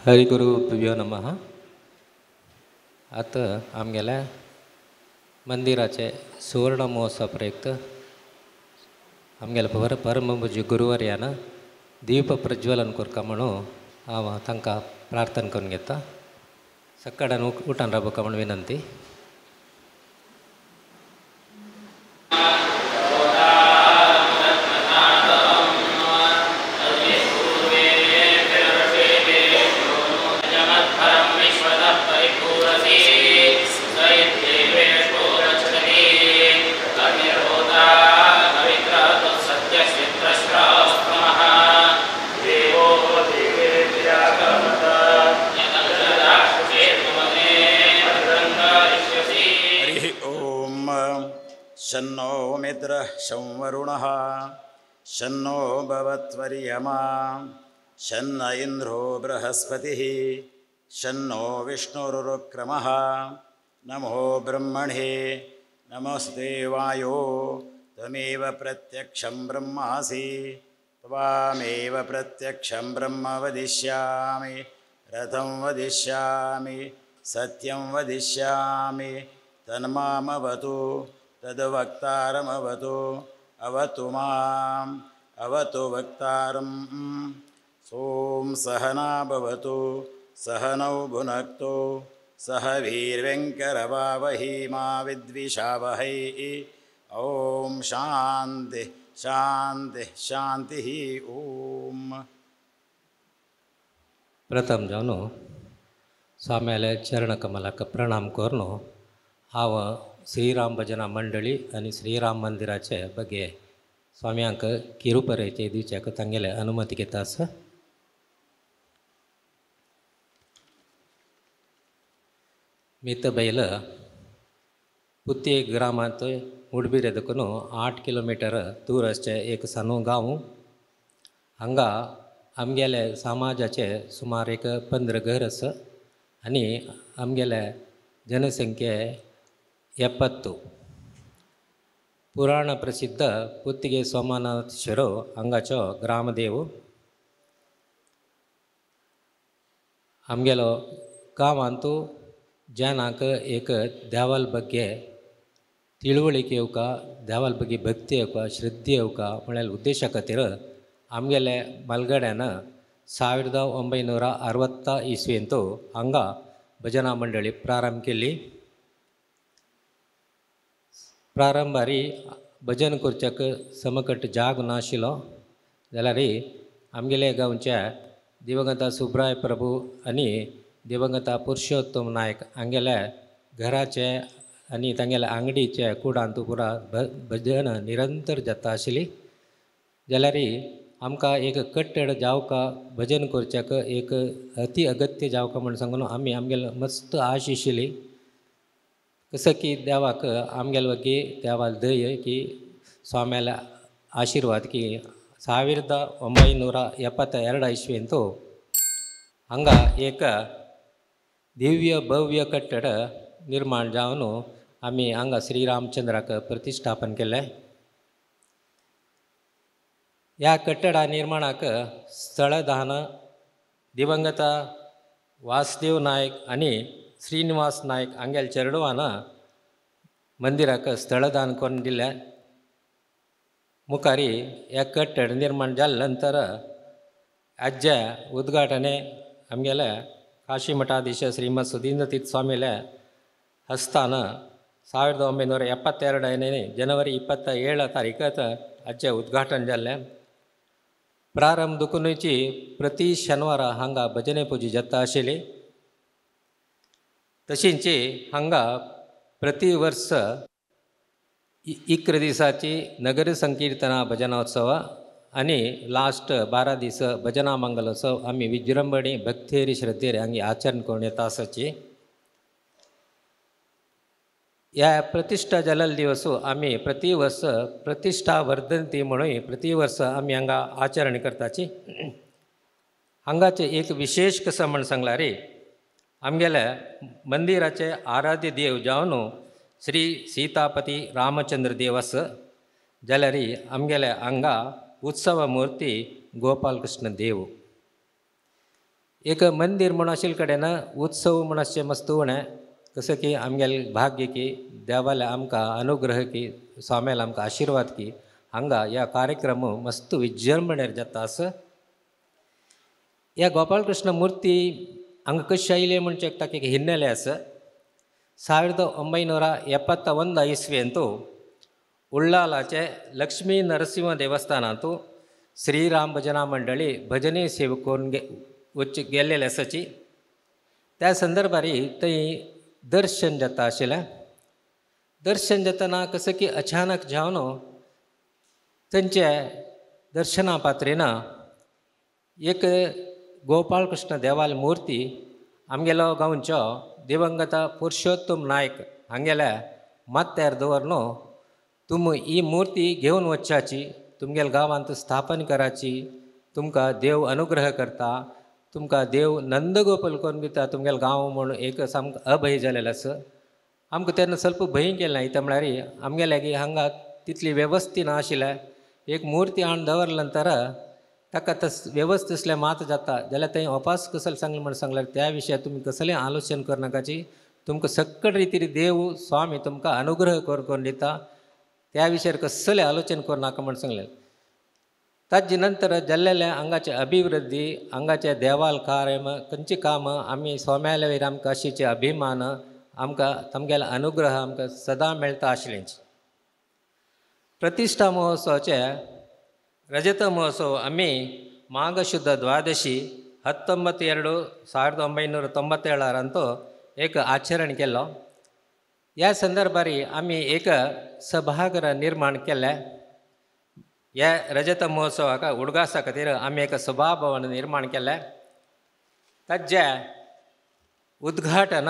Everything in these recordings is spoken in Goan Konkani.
हरिगुरुभ्यो नमः। आतां आमगेल्या मंदिराचे सुवर्ण महोत्सव प्रयुक्त आमगेल्या परमपूज्य गुरुवर्यान दीप प्रज्वलन करता म्हणून हांव तांकां प्रार्थना करून घेता। सक्काडान उठान राबोवका म्हूण विनंती। शन्नो मित्रः शं वरुणः शन्नो भवत्वर्यमा शन्न इन्द्रो बृहस्पतिः शन्नो विष्णुरुक्रमः। नमो ब्रह्मणे नमस्ते वायो त्वमेव प्रत्यक्षं ब्रह्मासि त्वामेव प्रत्यक्षं ब्रह्म वदिष्यामि रथं वदिष्यामि सत्यं वदिष्यामि तन्मामवतु तद्वक्तारमवतु अवतु माम् अवतु वक्तारम्। ॐ सहना भवतु सहनौ भुनक्तु सह वीर्यङ्करवावहै मा विद्विषावहै। ॐ शान्ति शान्ति शान्तिः। ॐ प्रथम जावन स्वाम्याले चरणकमलाक प्रणाम करून हांव श्रीराम भजना मंडळी आनी श्रीराम मंदिराचे बगे स्वाम्यांक किरुपरेचे दिवच्याक तांगेले अनुमती घेता आसा। मितबैल पुत्ये ग्रामांत उडबिरे देखून 8 किलोमिटर दूर आसचें एक सानो गांव। हांगा आमगेले समाजाचे सुमार एक 15 घर आसा आनी आमगेले जनसंख्ये 70। पुराण प्रसिद्ध पुत्तिगे सोमनाथेश्वर हांगाचो ग्रामदेव। आमगेलो गांवांतू जनांक एक देवाल ಬಗ್ಗೆ ತಿಳುವಳಿಕೆ येवका, देवाल ಬಗ್ಗೆ भक्ती येवका, श्रद्धे येवका म्हळ्यार उद्देशा खातीर आमगेले मालगड्यान 1960 इस्वेंतू हांगा भजना मंडळी प्रारंभ केली। प्रारंभारी भजन करच्याक समकट जाग नाशिल्लो जाल्यार आमगेले गांवच्या दिवंगत सुब्राय प्रभू आनी दिवंगत पुरुषोत्तम नायक हांगेल्या घराचे आनी तांगेल्या आंगडीचे कुडांत पुरा भजन निरंतर जाता आशिल्ली। जाल्यार आमकां एक कट्टड जावका भजन करच्याक एक अति अगत्य जावका म्हूण सांगून आमी आमगेले मस्त आश आशिल्ली। कसं की देवाक आमगेले वगी देवाक दय की स्वाम्याला आशीर्वाद की 1972 इस्वेंतू हांगा एक दिव्य भव्य कट्टड निर्माण जावन आमी हांगा श्रीरामचंद्राक प्रतिष्ठापन केलें। ह्या कट्टडा निर्माणाक स्थळदान दिवंगत वासुदेव नायक आनी श्रीनिवास नायक हांगेले चेडवान मंदिराक स्थळदान करून दिलें। मुखारी ह्या कट्टड निर्माण जाले नंतर आज्या उद्घाटने आमगेल्या काशी मठाधीश श्रीमद सुधींद्र तीर्थ स्वामीले हस्तान 1972 जनवरी 27 तारीखात आज्या उद्घाटन जालें। प्रारंभ दुकुनूची प्रति शनिवारा हांगा भजने पुजी जाता आशिल्ली। तशींच हांगा प्रति वर्स 11 दिसाची नगर संकीर्तना भजनोत्सव आनी लास्ट 12 दीस भजना मंगलोत्सव आमी विजृंभणी भक्तेरी श्रद्धेर हांगा आचरण करून येता आसाची। ह्या प्रतिष्ठा जाल्ले दिवस आमी प्रति वर्स प्रतिष्ठा वर्धंती म्हणून प्रति वर्स आमी हांगा आचरण करताची। हांगाचें एक विशेष कसं म्हण सांगलां रे आमगेल्या मंदिराचे आराध्य देव जावन श्री सीतापती रामचंद्र देव आसा जाल्यार आमगेल्या हांगा उत्सव मूर्ती गोपालकृष्ण देव। एक मंदिर म्हूण आशिल्ले कडेन उत्सव म्हूण आसचें मस्त उणें कसो की आमगेलें भाग्य की देवाले आमकां अनुग्रह की स्वाम्याले आमकां आशिर्वाद की हांगा ह्या कार्यक्रम मस्त विजृंभणेर जाता आसा. ह्या गोपाळकृष्ण मूर्ती हांगा कशी आयली म्हणचे ताका एक हिन्नेले आसा. 1971 ಇಸ್ವಿಯಂತೂ ಉಳ್ಳಾಲಾಚೆ ಲಕ್ಷ್ಮೀ ನರಸಿಂಹ ದೇವಸ್ಥಾನಾಂತು श्रीराम भजना मंडळी भजने सेवकोन वच गेल्लेले आसाची. त्या संदर्भार थंय दर्शन जाता आशिल्लें. दर्शन जातना कसं की अचानक जावन थंयचे दर्शना पात्रेन एक गोपाळकृष्ण देवाल मूर्ती आमगेलो गांवचो दिवंगत पुरुषोत्तम नायक हांगेल्या माथ्यार दवरन तुम ही मूर्ती घेवन वचपाची, तुमगेल्या गांवांत स्थापन कराची, तुमकां देव अनुग्रह करता, तुमकां देव नंदगोपाल करून दिता तुमगेल्या गांव म्हूण एक सामको अभय जालेलो आसा. आमकां तेन्ना ಸ್ವಲ್ಪ भंय केलें ना, कित्याक म्हळ्यार आमगे लागीं हांगा तितली वेवस्था ना आशिल्लें. एक मूर्ती हाडून दवरले नंतर ताका तस वेवस्था आसल्यार मात जाता जाल्यार थंय उपास कसले सांगलें म्हण सांगल्यार त्या विशयार तुमी कसलें आलोचन करनाकाची, तुमकां सकट रितीर देव स्वामी तुमकां अनुग्रह करून दिता, त्या विशयार कसलें आलोचन करनाका म्हण सांगलें. ताजे नंतर जाल्लेलें हांगाचे अभिवृद्धी, हांगाचे देवाल कार्य खंयचें काम आमी स्वाम्याले वयर आमकां अशीचे अभिमान आमकां तामगेलो अनुग्रह आमकां सदां मेळटा आशिल्लें. प्रतिश्ठा महोत्सवाचे रजत महोत्सव आमी माघशुद्ध द्वादशी 19/2/1997 एक आचरण केलो. ह्या संदर्भार आमी एक सभाघर निर्माण केलें. ह्या रजत महोत्सवाक उडगासा खातीर आमी एक सभाभवन निर्माण केलें. ताजें उद्घाटन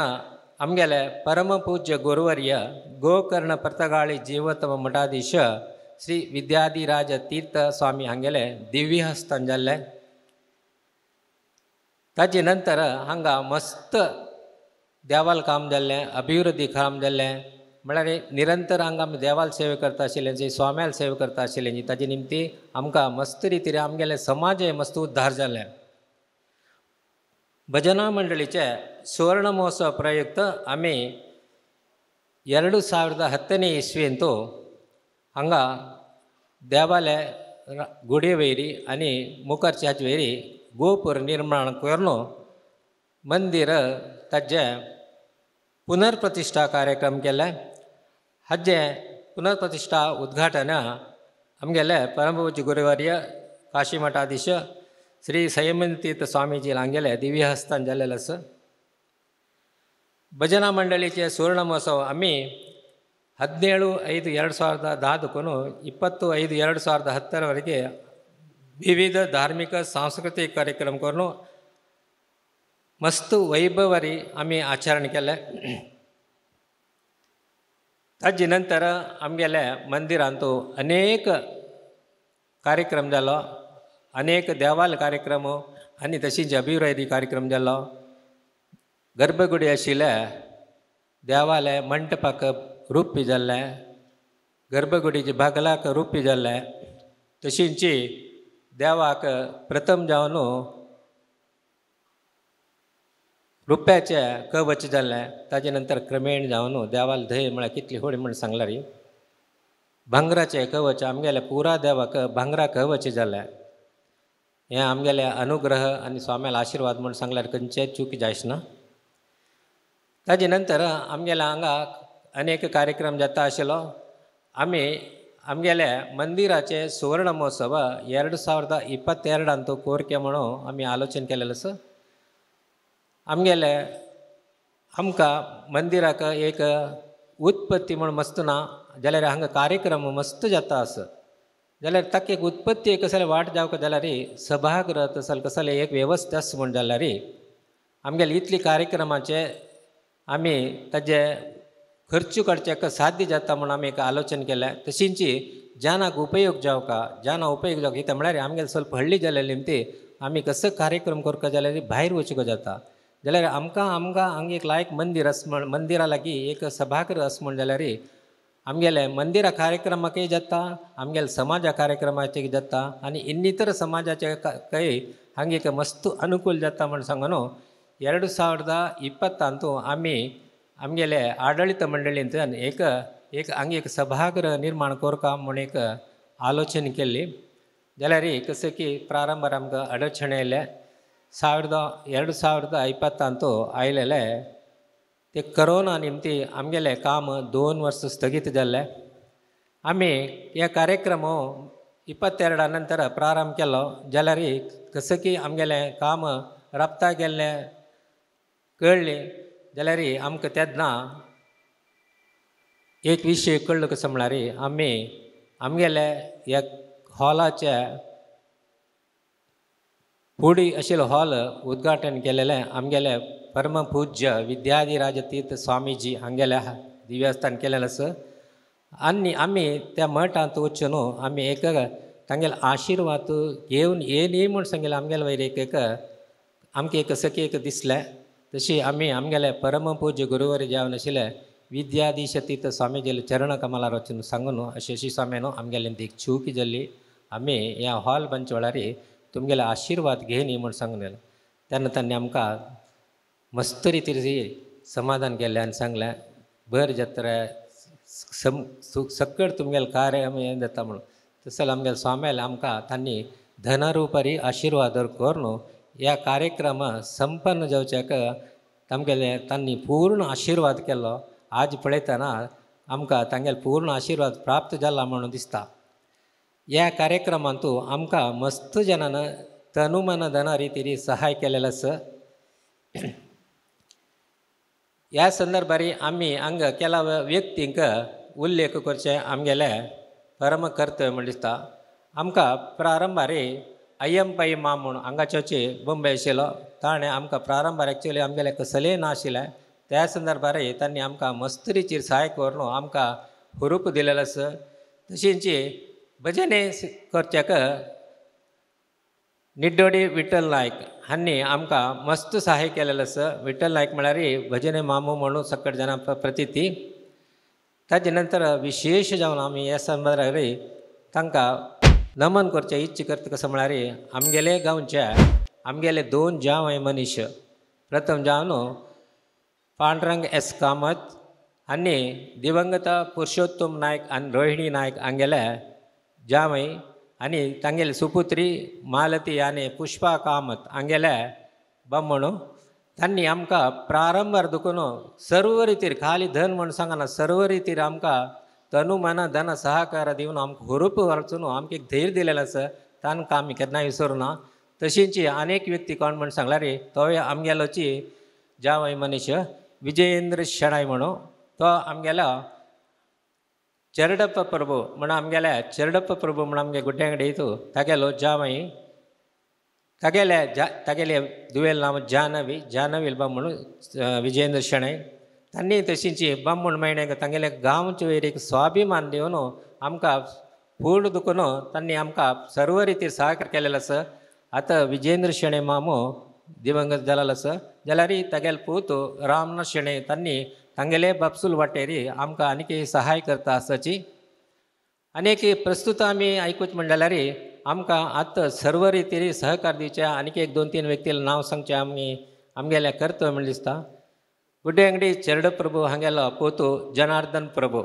आमगेले परमपूज्य गुरुवर्य गोकर्ण पर्तगाळी जीवोत्तम मठाधीश श्री विद्याधिराज तीर्थ स्वामी हांगेले दिव्य हस्तान जाल्लें. ताजे नंतर हांगा मस्त देवाल काम जाल्लें, अभिवृद्धी काम जाल्लें. म्हळ्यार निरंतर हांगा आमी देवाल सेवा करता आशिल्ले, स्वाम्याल सेवा करता आशिल्ले. ताजे निमती आमकां मस्त रितीर आमगेले समाजय मस्त उद्धार जालें. भजना मंडळीचे सुवर्ण महोत्सव प्रयुक्त आमी 2010 इस्वींतू हांगा देवाले गुडये वयरी आनी मुखारच्या हाचे वयरी गोपूर निर्माण करून मंदिर ताजें पुनर्प्रतिश्ठा कार्यक्रम केले. हाजें पुनर्प्रतिश्ठा उद्घाटन आमगेले परमपूज्य गुरुवर्य काशी मठाधीश श्री संयमतीर्थ स्वामीजी हांगेले दिव्य हस्तान जाल्लेलें आसा. भजना मंडळीचे सुवर्ण महोत्सव आमी 17/5/2010 25/5/2010 विविध धार्मिक सांस्कृतिक कार्यक्रम करून मस्त वैभवारी आमी आचरण केलें. ताजे नंतर आमगेल्या मंदिरांत अनेक कार्यक्रम जालो, अनेक देवाल कार्यक्रम आनी तशीच अभिवृद्धी कार्यक्रम जालो. गर्भगुडी आशिल्ले देवाले मंटपाक रुपी जाल्लें, गर्भगुडीचे भागलाक रुपी जाल्लें. तशींच देवाक प्रथम जावन रुप्याचें कवच जाल्लें. ताजे नंतर क्रमेण जावन देवाल धंय म्हळ्यार कितली होडी म्हण सांगल्यार भांगराचें कवच आमगेलें पुरा देवाक भांगरा कवच जाल्लें. हें आमगेले अनुग्रह आनी स्वाम्याले आशिर्वाद म्हूण सांगल्यार खंयचेय चूक जायच ना. ताजे नंतर आमगेल्या हांगा अनेक कार्यक्रम जाता आशिल्लो. आमी आमगेले मंदिराचे सुवर्ण महोत्सव 2022 कोरके म्हणून आमी आलोचन केलेलें आसा. आमगेले आमकां मंदिराक एक उत्पत्ती म्हूण मस्त ना जाल्यार हांगा कार्यक्रम मस्त जाता आसा. जाल्यार ताका एक उत्पत्ती कसले वाट जावंक जाल्यार सभागृह तसले कसले एक वेवस्था आसा म्हूण जाल्यार आमगेले इतली कार्यक्रमाचे आमी ताजे खर्च काडचें साध्य जाता म्हूण आमी एक आलोचन केलें. तशींच जानाक उपयोग जावका, जाना उपयोग जावका कित्याक म्हळ्यार आमगेले ಸ್ವಲ್ಪ हळ्ळी जाल्ले निमती आमी कसो कार्यक्रम करपा जाल्यार भायर वचूंक जाता. जाल्यार आमकां आमकां हांगा एक लायक मंदीर आसा म्हण मंदिरा लागीं एक सभागृह आसा म्हण जाल्यार आमगेले मंदिरा कार्यक्रमाकय जाता, आमगेले समाजा कार्यक्रमाचें जाता आनी ಇನ್ನಿತರ समाजाचे ಕೈ हांगे मस्त अनुकूल जाता म्हण सांगून 2020 आमी आमगेले आडळीत मंडळींतल्यान एक एक हांगा एक सभागृह निर्माण करता म्हूण एक आलोचना केल्ली. जाल्यार कशें की प्रारंभार आमकां अडचण आयले. 2020 आयलेले ते करोना निमती आमगेलें काम 2 वर्स स्थगीत जाल्लें. आमी हे कार्यक्रम 22 नंतर प्रारंभ केलो. जाल्यार कशें की आमगेलें काम राबता गेल्लें कळ्ळें. जाल्यार आमकां तेन्ना एक विशय कळ्ळो कसो म्हळ्यार आमी आमगेले ह्या हॉलाचे फुडें आशिल्लो हॉल उद्घाटन केलेलें आमगेले परमपूज्य विद्याधिराज तीर्थ स्वामीजी हांगेल्या दिव्यस्थान केलेलें आसा. आनी आमी त्या मठांत वचून आमी एक तांगेले आशिर्वाद घेवन येयली म्हूण सांगलें. आमगेले वयर एक एक आमकां एक सखी एक दिसलें. तशी आमी आमगेले परमपूज्य गुरुवर जावन आशिल्ले विद्याधीश तीर्थ स्वामीजीले चरण कमलार वचून सांगून अशें अशी स्वामी न्हू आमगेले एक चूक जाल्ली, आमी ह्या हॉल बांदचे वेळार तुमगेले आशिर्वाद घेयनी म्हूण सांगून तेन्ना तांणी आमकां मस्त रितीर समाधान केल्लें आनी सांगलें बरें जात्रा सकट तुमगेलें कार्य हें जाता म्हणून. तशें आमगेले स्वाम्याले आमकां तांणी धनरुपारी आशिर्वाद करून ह्या कार्यक्रम संपन्न जावच्याक तांगेले तांणी पूर्ण आशिर्वाद केलो. आज पळयतना आमकां तांगेले पूर्ण आशिर्वाद प्राप्त जाला म्हणून दिसता. ह्या कार्यक्रमांतू आमकां मस्त जनान तनुमन धन रितीरी सहाय केलेलें आसा. ह्या संदर्भार आमी हांगा केला व्यक्तींक उल्लेख करचें आमगेलें परम कर्तव्य म्हूण दिसता. आमकां प्रारंभार अय्यम पै माम म्हूण हांगाचोचे बॉम्बे आशिल्लो ताणें आमकां प्रारंभार एक्चुअली आमगेलें कसलेंय नाशिल्लें. त्या संदर्भार तांणी आमकां मस्त रितीर सहाय करून आमकां हुरूप दिलेलो आसा. तशेंच भजने करच्याक निड्डोडी विठ्ठल नायक हांणी आमकां मस्त सहाय केलेलें आसा. विठ्ठल नायक म्हळ्यार भजने मामू म्हणून सकट जाणां प्रतिती. ताजे नंतर विशेश जावन आमी ह्या संदर्भार तांकां नमन करचें इच्छा करता. कसो म्हळ्यार आमगेले गांवच्या आमगेले 2 जांवय मनीस प्रथम जावन पांडुरंग एस कामत आनी दिवंगत पुरुषोत्तम नायक आनी रोहिणी नायक हांगेले जांवय आनी तांगेले सुपुत्री मालती आनी पुष्पा कामत हांगेले बामणू तांणी आमकां प्रारंभार दुखून सर्व रितीर खाली धन म्हूण सांगना सर्व रितीर आमकां तनु मन धन सहकार दिवन आमकां हुरूप वचून आमकां एक धैर्य दिलेलें आसा. तांकां आमी केन्ना विसरुना. तशींच अनेक व्यक्ती कोण म्हूण सांगल्यार तोय आमगेलोची जांवय मनीस विजयेंद्र शेणाय म्हणून तो आमगेलो चरडप्प प्रभू म्हण आमगेल्या चरडप्प प्रभू म्हण आमगे गुड्ड्यांगडे येतो तागेलो जांवय तागेले तागेले दुवेल नांव जानवी जानवी बामण विजयेंद्र शेणै तांणी तशींची बामण म्हयन्याक तांगेले गांवचे वयर एक स्वाभिमान दिवन आमकां पूर्ण दुखून तांणी आमकां सर्व रितीर सहकार केलेलो आसा. आतां विजयेंद्र शेणै मामो दिवंगत जालेलो आसा. जाल्यार तागेले पूत रामनाथ शेणै तांणी तांगेले बापसूल वाटेरी आमकां आनीक सहाय करता आसाची. आनीक प्रस्तुत आमी आयकूच म्हण जाल्यार आमकां आतां सर्व रितीर सहकार दिवचे आनीक 1 2 3 व्यक्तीले नांव सांगचें आमी आमगेलें कर्तव्य म्हण दिसता. गुड्डे अंगडी चरड प्रभू हांगेलो पोतू जनार्दन प्रभू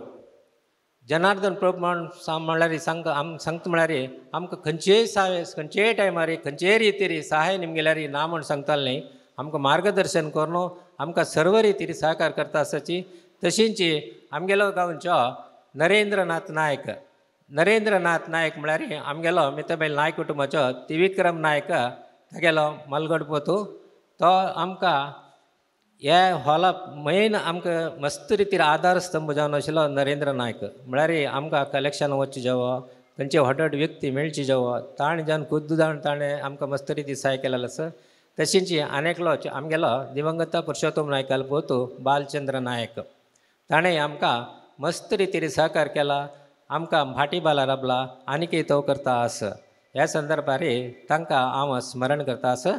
जनार्दन प्रभू म्हण म्हणल्यार सांग आम सांगता म्हळ्यार आमकां खंयचेय सहाय खंयचेय टायमार खंयचेय रितीर सहाय निमगेल्यार ना म्हण सांगतालें न्ही. आमकां मार्गदर्शन करून आमकां सर्व रितीर सहकार करता आसाची. तशींच आमगेलो गांवचो नरेंद्रनाथ नायक नरेंद्रनाथ नायक म्हळ्यार आमगेलो मितबेल नायक कुटुंबाचो त्रिविक्रम नायक तागेलो मलगड पोतू तो आमकां ह्या हॉला मेन आमकां मस्त रितीर आधार स्तंभ जावन आशिल्लो नरेंद्र नायक म्हळ्यार आमकां कलेक्शन वचचें जेवो खंयचे व्हड व्यक्ती मेळची जेवो ताणें जावन खुद्द जावन ताणें आमकां मस्त रितीर सहाय केलेलो आसा. तशींच आनी एकलो आमगेलो दिवंगत पुरुषोत्तम नायकालो पोतू बालचंद्र नायक ताणें आमकां मस्त रितीर सहकार केला. आमकां भाटी बाला राबला आनीकय तो करता आसा. ह्या संदर्भार तांकां हांव स्मरण करता आसा.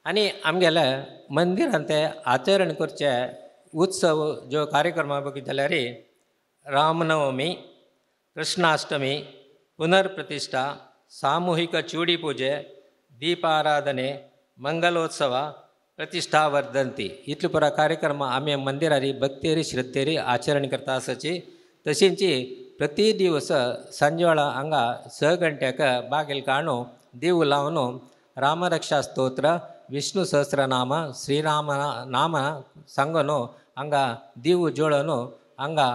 आनी आमगेले मंदिरांत ते आचरण करचे उत्सव ज्यो कार्यक्रमा बघित जाल्यार रामनवमी, कृष्णाष्टमी, पुनर्प्रतिष्ठा, सामूहिक चूडी पूजे, दीपाराधने, मंगलोत्सव, प्रतिष्ठा वर्धंती इतले पुरा कार्यक्रम आमी मंदिरारी भक्तेरी श्रद्धेरी आचरण करता आसाची। तशेंच प्रति दिवस सांजवेळा हांगा 6 गंट्याक बागेल काणू देव लावन रामरक्षा स्तोत्र, विष्णु सहस्रनाम, श्रीराम नाम सांगून हांगा देव जोडून हांगा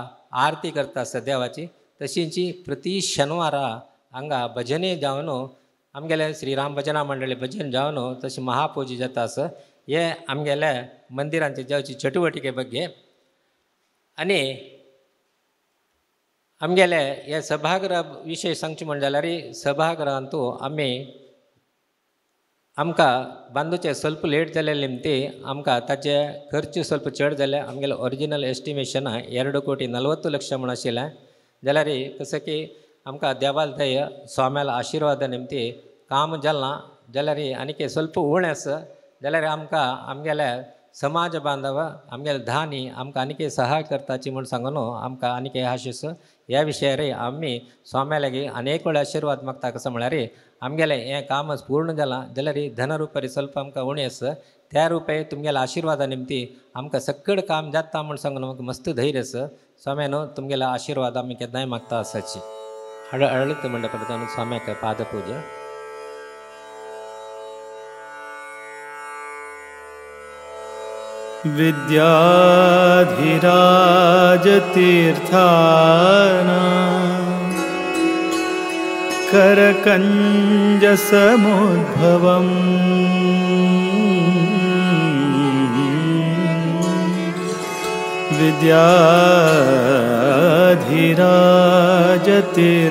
आरती करता आसा देवाची। तशेंच प्रति शनिवारा हांगा भजने जावन आमगेले श्रीराम भजना मंडळी भजन जावन तशें महापूजा जाता आसा। हे आमगेले मंदिरांचे जावची चटुवटिके ಬಗ್ಗೆ आनी आमगेले हे सभागृह विशय सांगचें म्हण जाल्यार सभागृहांतू आमी आमकां बांदूचे स्वल्प लेट जाल्ले निमती आमकां ताचे खर्च स्वल्प चड जाले। आमगेले ओरिजिनल एस्टिमेशन 2,40,00,000 म्हूण आशिल्लें जाल्यार कसं की आमकां देवाल दय स्वाम्याल आशिर्वादा निमती काम जालां जाल्यार आनीक स्वल्प उणें आसा जाल्यार आमकां आमगेले समाज बांधव आमगेले धानी आमकां आनीक सहाय करताची म्हूण सांगून आमकां आनीक आशिस ह्या विशयार आमी स्वाम्या लागीं अनेक वेळ आशिर्वाद मागता। कसो म्हळ्यार आमगेलें हें काम पूर्ण जालां जाल्यार धनरुपारी स्वल्प आमकां उणें आसा त्या रुपये तुमगेल्या आशिर्वादा निमती आमकां सगळें काम जाता म्हूण सांगून आमकां मस्त धैर्य आसा। स्वाम्यान तुमगेल्या आशिर्वाद आमी केन्नाय मागता आसाची। हळत मंडपांत स्वाम्याक पादपूजा। विद्याधिराजतीर्थाना करकञ्जसमुद्भवम्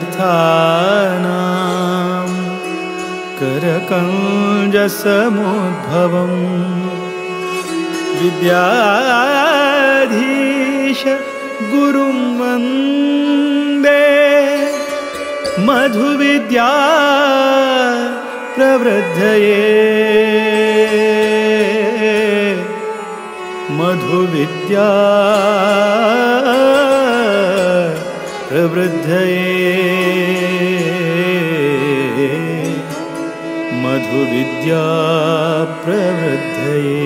विद्याधिराजतीर्थाना करकञ्जसमुद्भवम् विद्याधीश गुरुं वन्दे मधुविद्या प्रवृद्धये मधुविद्या प्रवृद्धये मधुविद्या प्रवृद्धये।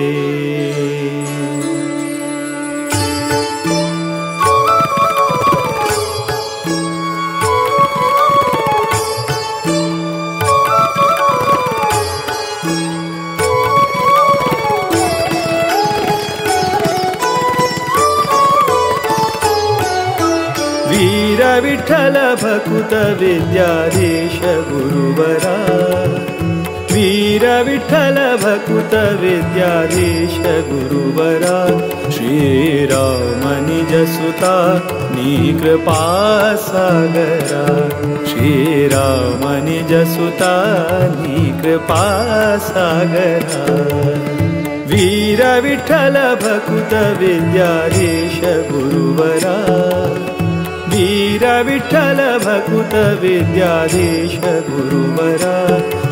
विठ्ठल भकुत विद्याधीश गुरुवरा वीर विठ्ठल भकुत विद्याधीश गुरुवरा श्रीराम निज सुता नी कृपा सागरा श्रीराम निज सुता नी कृपा सागरा वीर विठ्ठल भकुत विद्याधीश गुरुवरा वीर विठ्ठल भकुत विद्याधीश गुरुवरा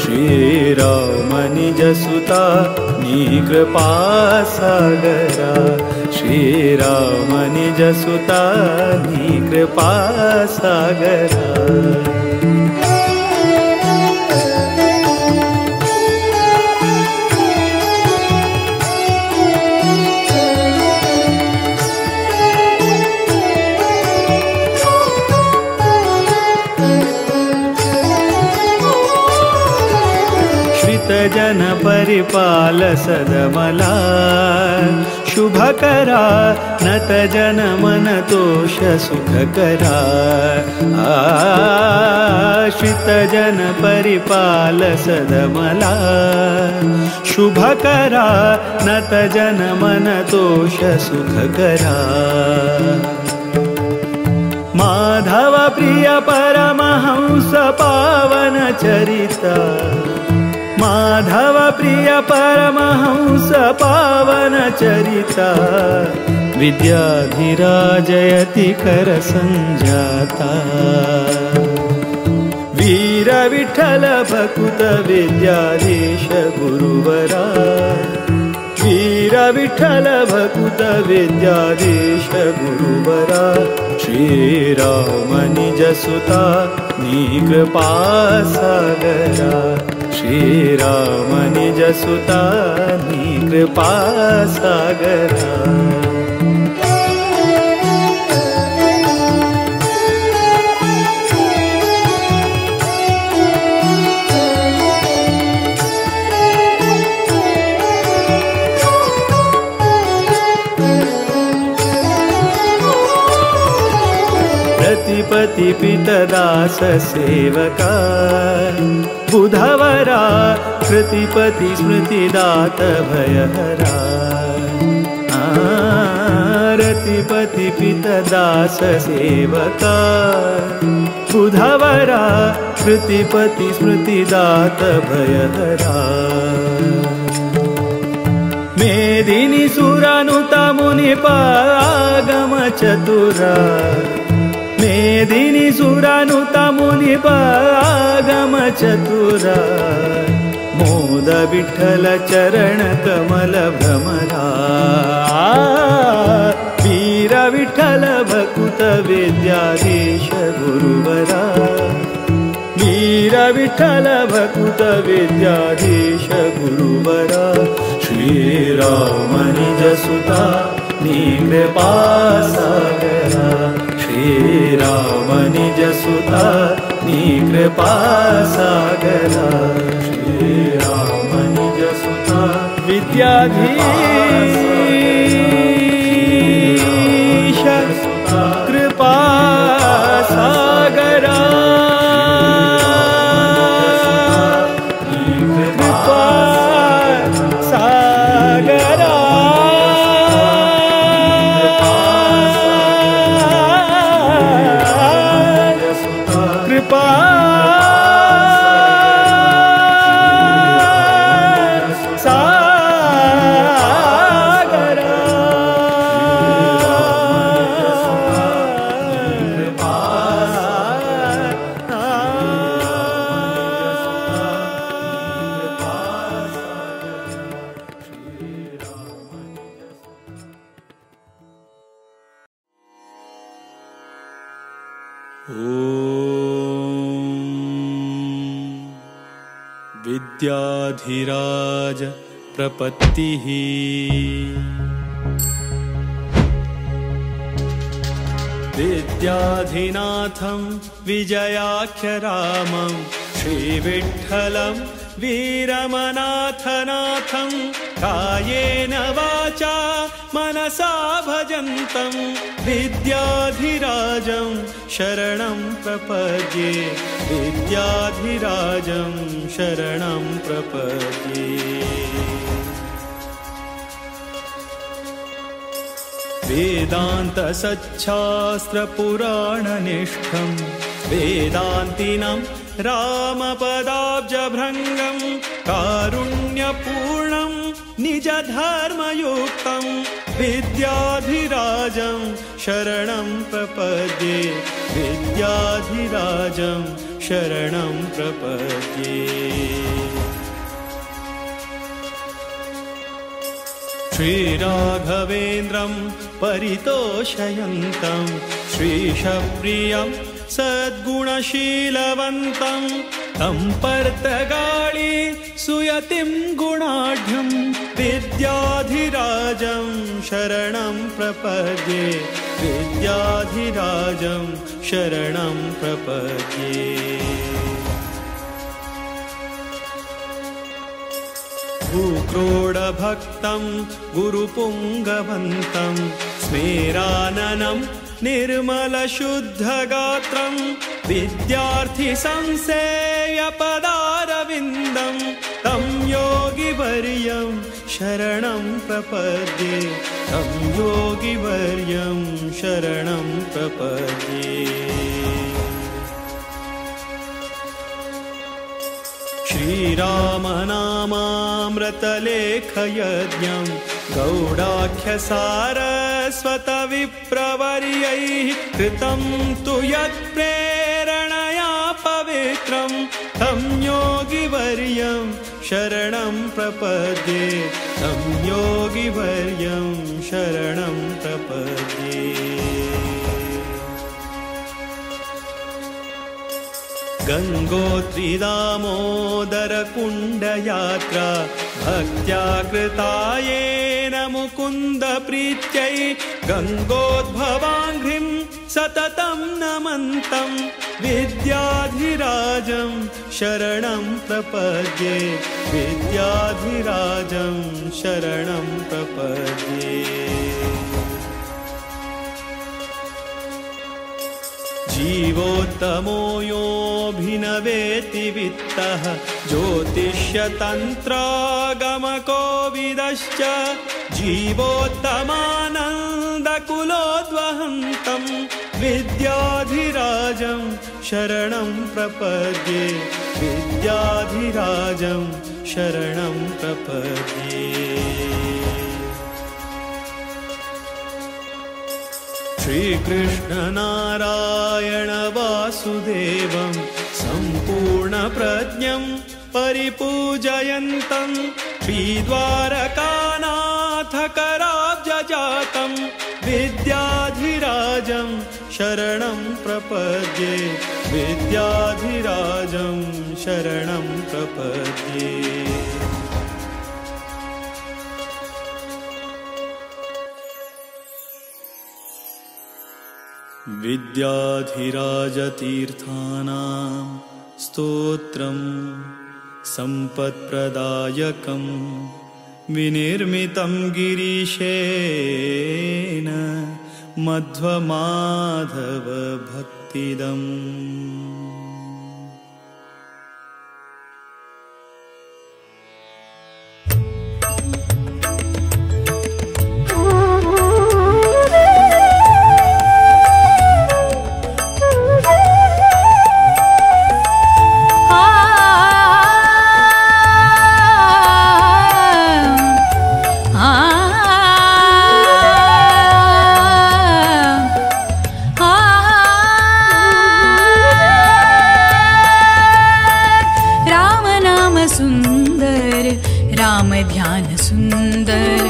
श्रीराम निज सुता नी कृपा सागरा श्रीराम निज सुता नी कृपा सागरा। जन परिपाल सदमला शुभकरा नत जन मन तोष सुखकरा आश्रित जन परिपाल सदमला शुभकरा नत जन मन तोष सुखकरा माधव प्रिय परमहंस पावन चरिता माधव प्रिय परमहंस पावन चरिता विद्याधिराजयति कर संजाता वीर विठ्ठल भकुत विद्याधीश गुरुवरा वीर विठ्ठल भकुत विद्याधीश गुरुवरा श्रीराम निज सुता नी कृपा सागरा श्रीराम निज सुता नी कृपा सागरा। पति पितदास सेवका बुधवरा कृतिपति स्मृतिदात भयहरा रतिपति पितदास सेवका बुधवरा कृतिपति स्मृतिदात भयहरा। मेदिनी सुरानुता मुनिप आगम चतुरा मेदिनी सुरानुता मुनिप आगम चतुरा मोद विठ्ठल चरण कमल भ्रमरा वीर विठ्ठल भकुत विद्याधीश गुरुवरा वीर विठ्ठल भकुत विद्याधीश गुरुवरा श्रीराम निज सुता नी कृपा सागरा श्रीराम निज सुता नी कृपा सागरा श्रीराम निज सुता विद्याधीश कृपा सागरा कृपा सागरा। कृपा सागरा। विद्याधिराज प्रपत्तिः विद्याधिनाथं विजयाख्यरामं श्रीविठ्ठलं वीरमनाथनाथं कायेन वाचा मनसा भजन्तं विद्याधिराजं शरणं प्रपद्ये विद्याधिराजं शरणं प्रपद्ये। वेदान्तसच्छास्त्रपुराणनिष्ठं वेदान्तिनं रामपदाब्जभृङ्गं कारुण्यपूर्णं निजधर्मयुक्तं विद्याधिराजं शरणं प्रपद्ये विद्याधिराजं शरणं प्रपद्ये। श्रीराघवेन्द्रं परितोषयन्तं श्रीशप्रियं सद्गुणशीलवन्तं तं पर्तगाळी सुयतिं गुणाढ्यं विद्याधिराजं शरणं प्रपद्ये विद्याधिराजं शरणं प्रपद्ये। भूक्रोडभक्तं गुरुपुङ्गवन्तं स्मेराननं निर्मलशुद्धगात्रं विद्यार्थिसंसेयपदारविन्दं तं योगिवर्यं शरणं प्रपद्ये तं योगिवर्यं शरणं प्रपद्ये। श्रीरामनामामृतलेखयज्ञं गौडाख्यसारस्वतविप्रवर्यैः कृतं तु यत्प्रेरणया पवित्रं तं योगिवर्यं शरणं प्रपद्ये तं योगिवर्यं शरणं प्रपद्ये। गंगोत्री दामोदर कुण्डयात्रा भक्त्या कृता येन मुकुन्द प्रीत्यै गंगोद्भवाङ्घ्रिं सततं नमन्तं विद्याधिराजं शरणं प्रपद्ये विद्याधिराजं शरणं प्रपद्ये। जीवोत्तमो योऽभिनवेति वित्तः ज्योतिष्यतन्त्रागमकोविदश्च जीवोत्तमानन्दकुलोद्वहन्तं विद्याधिराजं शरणं प्रपद्ये विद्याधिराजं शरणं प्रपद्ये। श्रीकृष्ण नारायण वासुदेवं सम्पूर्णप्रज्ञं परिपूजयन्तं श्रीद्वारकानाथकराब्जजातं विद्याधिराजं शरणं प्रपद्ये विद्याधिराजं शरणं प्रपद्ये। विद्याधिराजतीर्थानां स्तोत्रं सम्पत्प्रदायकं विनिर्मितं गिरीशेन मध्वमाधवभक्तिदम्। राम ध्यान सुंदर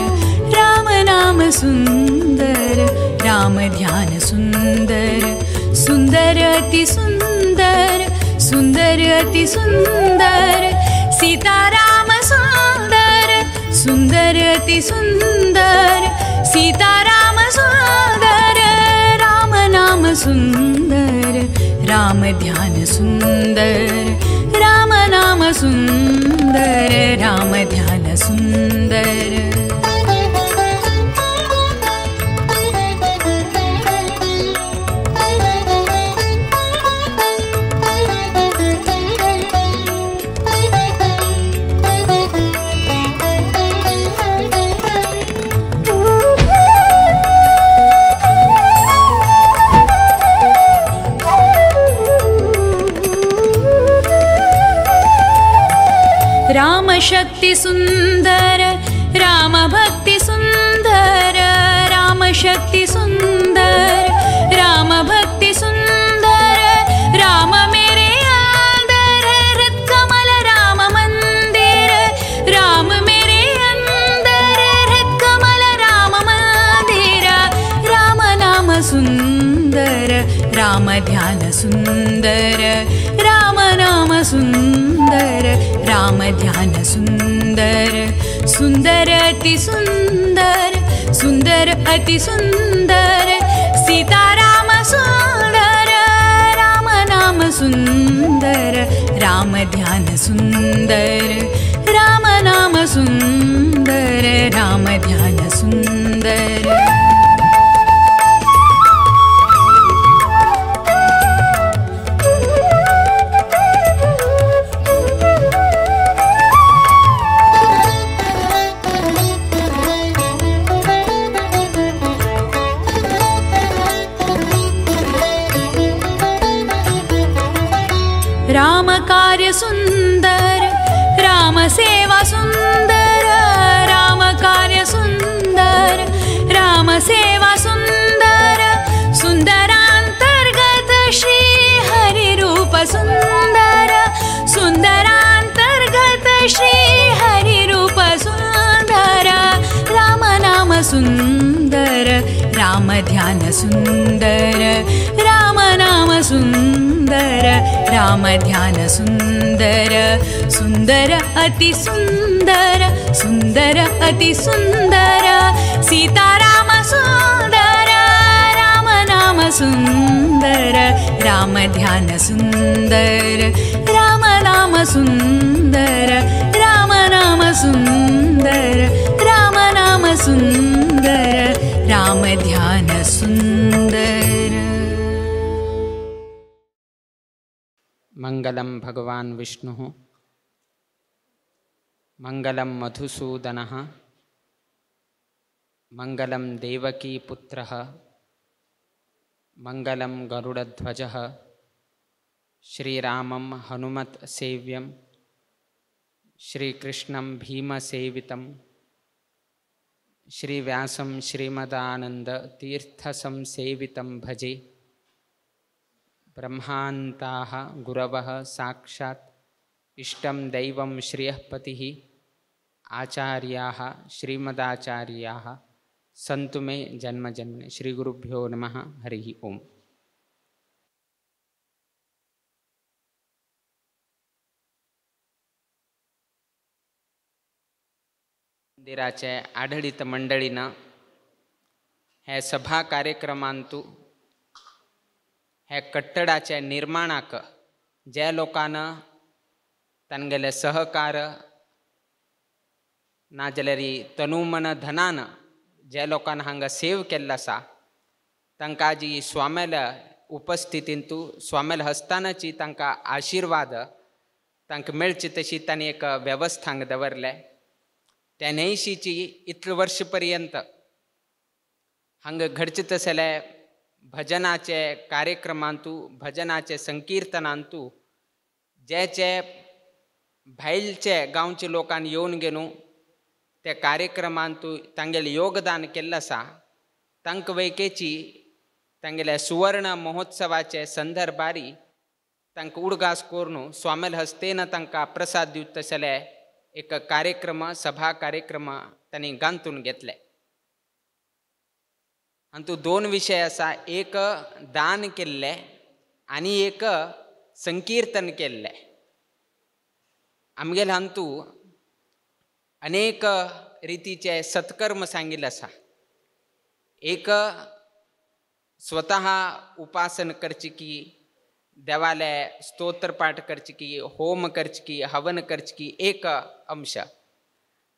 राम नाम सुंदर राम ध्यान सुंदर सुंदर अति सुंदर सुंदर अति सुंदर सीता राम सुंदर सुंदर अति सुंदर सीता राम सुंदर राम नाम सुंदर राम ध्यान सुंदर राम नाम सुंदर राम ध्यान सुंदर। राम शक्ति सुंदर राम भक्ति सुंदर राम शक्ति सुंदर राम भक्ति सुंदर राम मेरे अंदर हृद कमल राम मंदिर राम मेरे अंदर हृद कमल राम मंदिर राम नाम सुंदर राम ध्यान सुंदर राम नाम सुंदर राम ध्यान सुंदर सुंदर अति सुंदर सुंदर अति सुंदर सीता राम सुंदर राम नाम सुंदर राम ध्यान सुंदर राम नाम सुंदर राम ध्यान सुंदर। राम कार्य सुंदर राम सेवा सुंदर राम कार्य सुंदर राम सेवा सुंदर सुंदरांतर्गत श्री हरि रूप सुंदर सुंदरांतर्गत श्री नाम सुंदर राम ध्यान सुंदर राम नाम सुंदर राम ध्यान सुंदर सुंदर अति सुंदर सुंदर अति सुंदर सीता राम सुंदर राम नाम सुंदर राम ध्यान सुंदर राम नाम सुंदर राम नाम सुंदर राम नाम सुंदर राम ध्यान सुंदर। मंगलम भगवान विष्णुः मंगलम मधुसूदनः मंगलम देवकी पुत्रः मंगलम गरुड़ध्वजः श्रीरामं हनुमत् सेव्यं श्रीकृष्णं भीमसेवितं श्रीव्यासं श्रीमदानंद तीर्थसंसेवितं भजे। ब्रह्मान्ताः गुरवः साक्षात् इष्टं दैवं श्रियः पतिः आचार्याः श्रीमदाचार्याः सन्तु मे जन्म जन्मनि। श्रीगुरुभ्यो नमः। हरिः ओम्। मंदिराचे आढळीत मंडळीनं हे सभा कार्यक्रमांतु हे कट्टडाचे निर्माणाक ज्या लोकांना तांगेले सहकार ना जाल्यार तनुमन धनान ज्या लोकांना हांगा सेव केल्लो आसा तांकां जी स्वाम्याल्या उपस्थितींतु स्वाम्याल्या हस्तानाची तांकां आशिर्वाद तांकां मेळची तशी तांणी एक वेवस्था हांगा दवरले। त्या न्हयशीची इतले वर्ष पर्यंत हांगा घडचे तसले भजनाचे कार्यक्रमांतु भजनाचे संकीर्तनांतु जे जे भायलचे गांवचे लोकांनी येवन घेवन त्या कार्यक्रमांतु तांगेलें योगदान केल्लें आसा तांकां वैकेची तांगेल्या सुवर्ण महोत्सवाचे संदर्भारी तांकां उडगास करून स्वामेल हस्तेन तांकां प्रसाद दिवता तसले एक कार्यक्रम सभा कार्यक्रम तांणी गांथून घेतले। हातूंत दोन विशय आसा, एक दान केल्लें आनी एक संकीर्तन केल्लें। आमगेले हातूंत अनेक रितीचे सत्कर्म सांगिल्लें आसा। एक स्वतः उपासन करची की देवाले स्तोत्र पाठ करची की होम करची की हवन करची की एक अंश,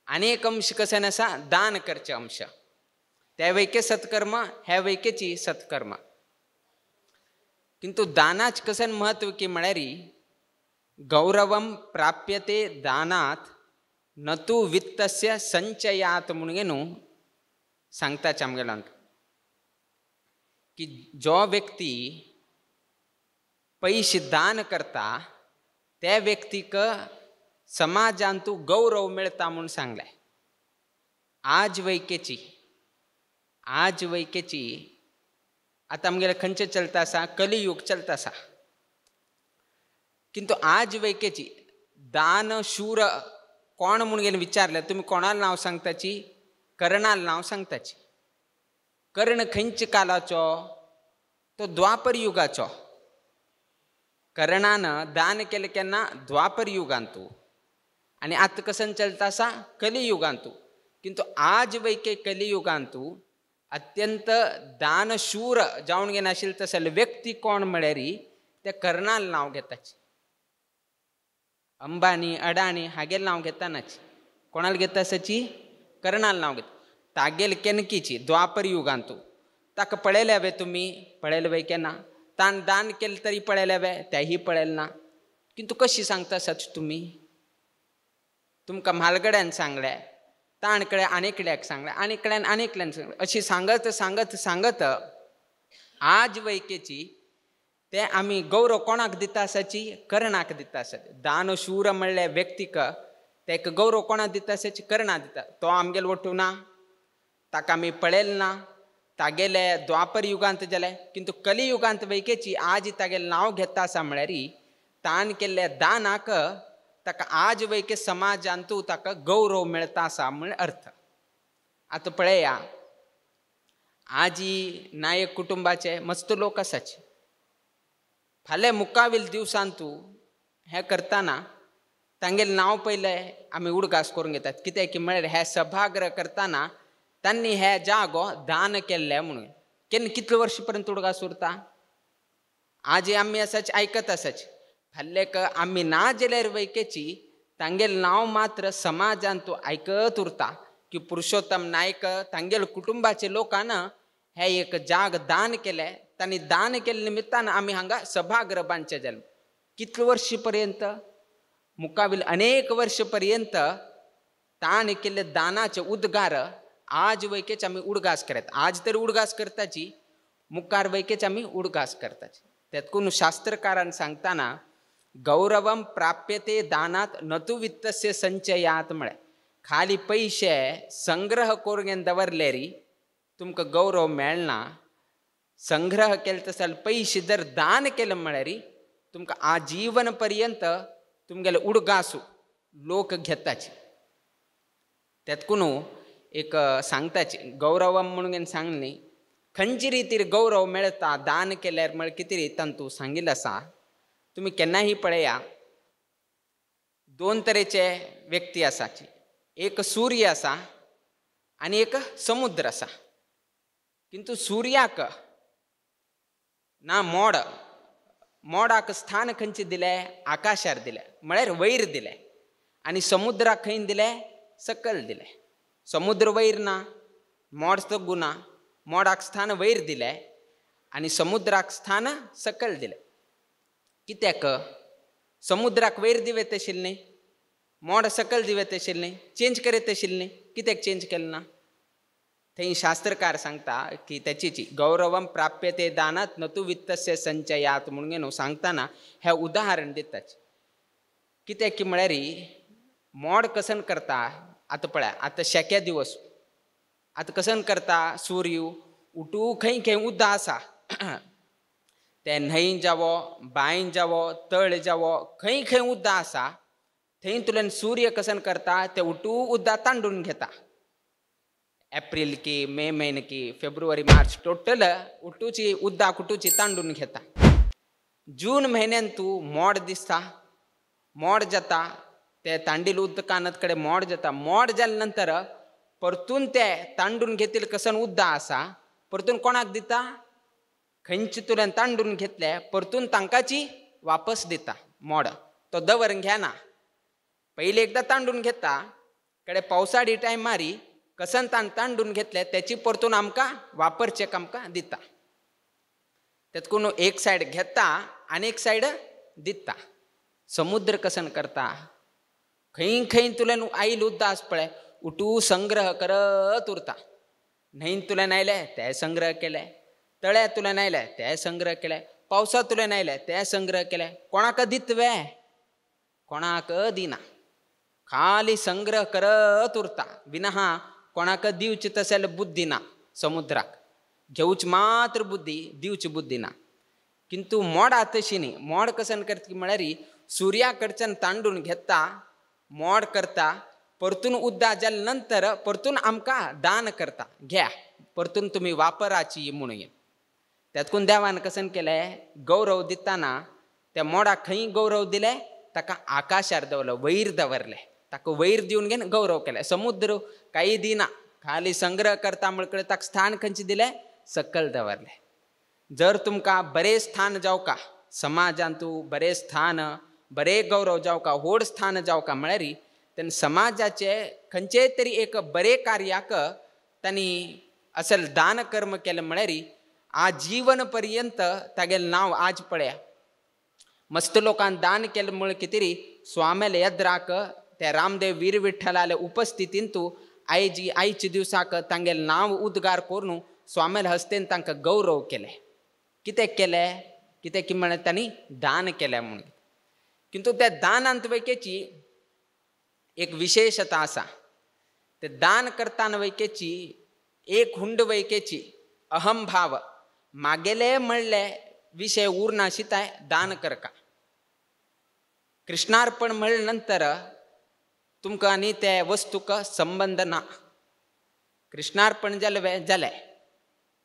आनी एक अंश कशें आसा दान करचें अंश। त्या वैके सत्कर्म ह्या वैकेची सत्कर्म, किंतु दानाच कशें महत्व की म्हळ्यार गौरवम प्राप्यते दानात न तु वित्तस्य संचयात म्हणून न्हू सांगताच आमगेल्यान की जो व्यक्ती पैसे दान करता त्या व्यक्तीक समाजांतु गौरव मेळता म्हूण सांगलें। आज वैकेची आतां आमगेलें खंयचें चलता आसा कलियुग चलता आसा, किंतु आज वैकेची दानशूर कोण म्हूण गेले विचारलें तुमी कोणाल नांव सांगताची कर्णाल नांव सांगताची। कर्ण खंयच्या कालाचो तो द्वापर युगाचो। कर्णान दान केलें केन्ना द्वापर युगांतु आनी आतां कसन चलता आसा कलियुगांतु, किंतु आज वैके कलियुगांतु अत्यंत दानशूर जावन घेन आशिल्ले तसले व्यक्ती कोण म्हळ्यार त्या कर्णाल नांव घेताची। अंबानी अडाणी हागेल नांव घेतानाची कोणाला घेता आसाची कर्णाल नांव घेता। तागेल केनकीची द्वापर युगांतु ताका पळयल्या वे तुमी पळयले वे केन्ना तान दान केलें तरी पळयल्या वे त्याही पळयलें ना, किंतु कशी सांगता आसाच तुमी तुमकां म्हालगड्यान सांगलें ताणकडे आनीकल्याक सांगलें आनीकल्यान आनीकल्यान सांगलें अशी सांगत सांगत सांगत आज वैकेची ते आमी गौरव कोणाक दिता आसाची कर्णाक दिता आसात। दानशूर म्हणल्या व्यक्तीक तेका गौरव कोणाक दिता आसाची कर्णा दिता। तो आमगेलो वटू ना, ताका आमी पळयलें ना, तागेले द्वापर युगांत जाले, किंतु कलियुगांत वैकेची आज तागेलें नांव घेता आसा म्हळ्यार तान केल्ल्या दानाक ताका आज वैके समाजांतू ताका गौरव मेळता आसा म्हण अर्थ। आतां पळया आजी नायक कुटुंबाचे मस्त लोक आसाचे फाल्यां मुखावेल दिवसान तूं हें करतना तांगेलें नांव पयलें आमी उडगास करून घेतात कित्याक की म्हळ्यार हें सभागृह करतना तांणी हे जागो दान केल्लें म्हणून केन्ना कितले वर्स पर्यंत उडगास उरता आजी आमी आसाची आयकत आसाची फाल्यां आमी ना जाल्यार वैकेची तांगेलें नांव मात्र समाजान तूं आयकत उरता की पुरुषोत्तम नायक तांगेले कुटुंबाचे लोकान हे एक जाग दान केलें तांणी दान केल्ले निमित्तान आमी हांगा सभागृह बांदचें जालें कितले वर्स पर्यंत मुखावेल अनेक वर्स पर्यंत ताणें केल्ले दानाचे उद्गार आज वैकेच आमी उडगास करत आज तरी उडगास करताची मुखार वैकेच आमी उडगास करताची तेतकून शास्त्रकारान सांगतना गौरवम प्राप्यते दानात नतु वित्तस्य संचयात म्हळें खाली पयशे संग्रह करून दवरले री तुमकां गौरव मेळना संग्रह केले तशें जाल्यार पयशे जर दान केले म्हळ्यार तुमकां आजीवन पर्यंत तुमगेले उडगासू लोक घेताची तेतकून एक सांगताची गौरवम म्हणून सांगली खंयचे रितीर गौरव मेळटा दान केल्यार म्हळ्यार कितें रितान तूं सांगिल्लें आसा तुमी केन्नाय पळया दोन तरेचे व्यक्ती आसाची एक सूर्य आसा आनी एक समुद्र आसा किंतु सूर्याक ना मोड मोडाक स्थान खंयचें दिलें आकाशार दिलें म्हळ्यार वयर दिलें आनी समुद्राक खंय दिलें सकयल दिलें समुद्र वयर ना मोड तो गुना मोडाक स्थान वयर दिलें आनी समुद्राक स्थान सकयल दिलें कित्याक समुद्राक वयर दिवेत आशिल्लें न्ही मोड सकयल दिवेत आशिल्लें न्ही चेंज करीत आशिल्लें न्ही कित्याक चेंज केलें ना थंय शास्त्रकार सांगता की तेची गौरवम प्राप्यते दानात नतु वित्तस्य संचयात म्हणून न्हू सांगतना हें उदाहरण दिताच कित्याक की म्हळ्यार मोड कसन करता आतां पळय आतां शेक्या दिवस आतां कसन करता सूर्य उठू खंय खंय उदक आसा तें न्हंय जावो बांय जावो तळ जावो खंय खंय उदक आसा थंय तुल्यान सूर्य कसन करता तें उठू उदक तांडून घेता एप्रिल की मे म्हयनो की फेब्रुवारी मार्च टोटल उठूची उदक उठूची तांडून घेता जून म्हयन्यान तूं मोड दिसता मोड जाता ते तांडील उदकानत कडेन मोड जाता मोड जाले नंतर परतून ते तांडून घेतील कसन उदक आसा परतून कोणाक दिता खंयचे तुल्यान तांडून घेतले परतून तांकांची वापस दिता मोड तो दवर घेना पयलीं एकदां तांडून घेता कडे पावसाळी टायमारी कसन ताण तांडून घेतले त्याची परतून आमकां वापरचें आमकां दिता तेतकून एक सायड घेता आनी एक सायड दिता समुद्र कसन करता खंय खंय तुल्यान आयल उदक आस पळय उठू संग्रह करत उरता न्हंयन तुल्यान आयले ते संग्रह केले तळ्या तुल्यान आयले ते संग्रह केले पावसा तुल्यान आयले ते संग्रह केले कोणाक दित वे कोणाक दिना खाली संग्रह करत उरता विना कोणाक दिवची तशें जाल्यार बुद्धी ना समुद्राक घेवची मात्र बुद्धी दिवची बुद्धी ना किंतु मोडा तशी न्ही मोड कसन करता म्हळ्यार सुर्या कडच्यान तांडून घेता मोड करता परतून उदक जाले नंतर परतून आमकां दान करता घ्या परतून तुमी वापराची म्हणून तेतकून देवान कसन केलें गौरव दितना त्या मोडाक खंय गौरव दिले ताका आकाशार दवरलो वयर दवरलें ताका वयर दिवन घेवन गौरव केलें समुद्र कांय दिना खाली संग्रह करता म्हणल्यार ताका स्थान खंयचें दिलें सकयल दवरलें जर तुमकां बरें स्थान जावका समाजांतू बरें स्थान बरें गौरव जावका व्हड स्थान जावका म्हळ्यार तेन्ना समाजाचे खंयचेय तरी एक बरें कार्याक तांणी असल दान कर्म केलें म्हळ्यार आजीवन पर्यंत तागेलें नांव आज पळया मस्त लोकांक दान केलें म्हळ्यार कितें री स्वाम्याले येद्राक त्या रामदेव वीर विठ्ठलाले उपस्थितींतू आयजी आयच्या दिवसाक तांगेलें नांव उद्गार करून स्वाम्याले हस्तेन तांकां गौरव केलें कित्याक केलें कित्याक की म्हळ्यार तांणी दान केलें म्हणून किंतु त्या दानांत वैकेची एक विशेषता आसा ते दान करतना वैकेची एक हुंड वैकेची अहमभाव मागेले म्हणले विशय उरना शिताय दान करका कृष्णार्पण म्हणले नंतर तुमकां आनी ते वस्तूक संबंद ना। कृष्णार्पण जालें जालें,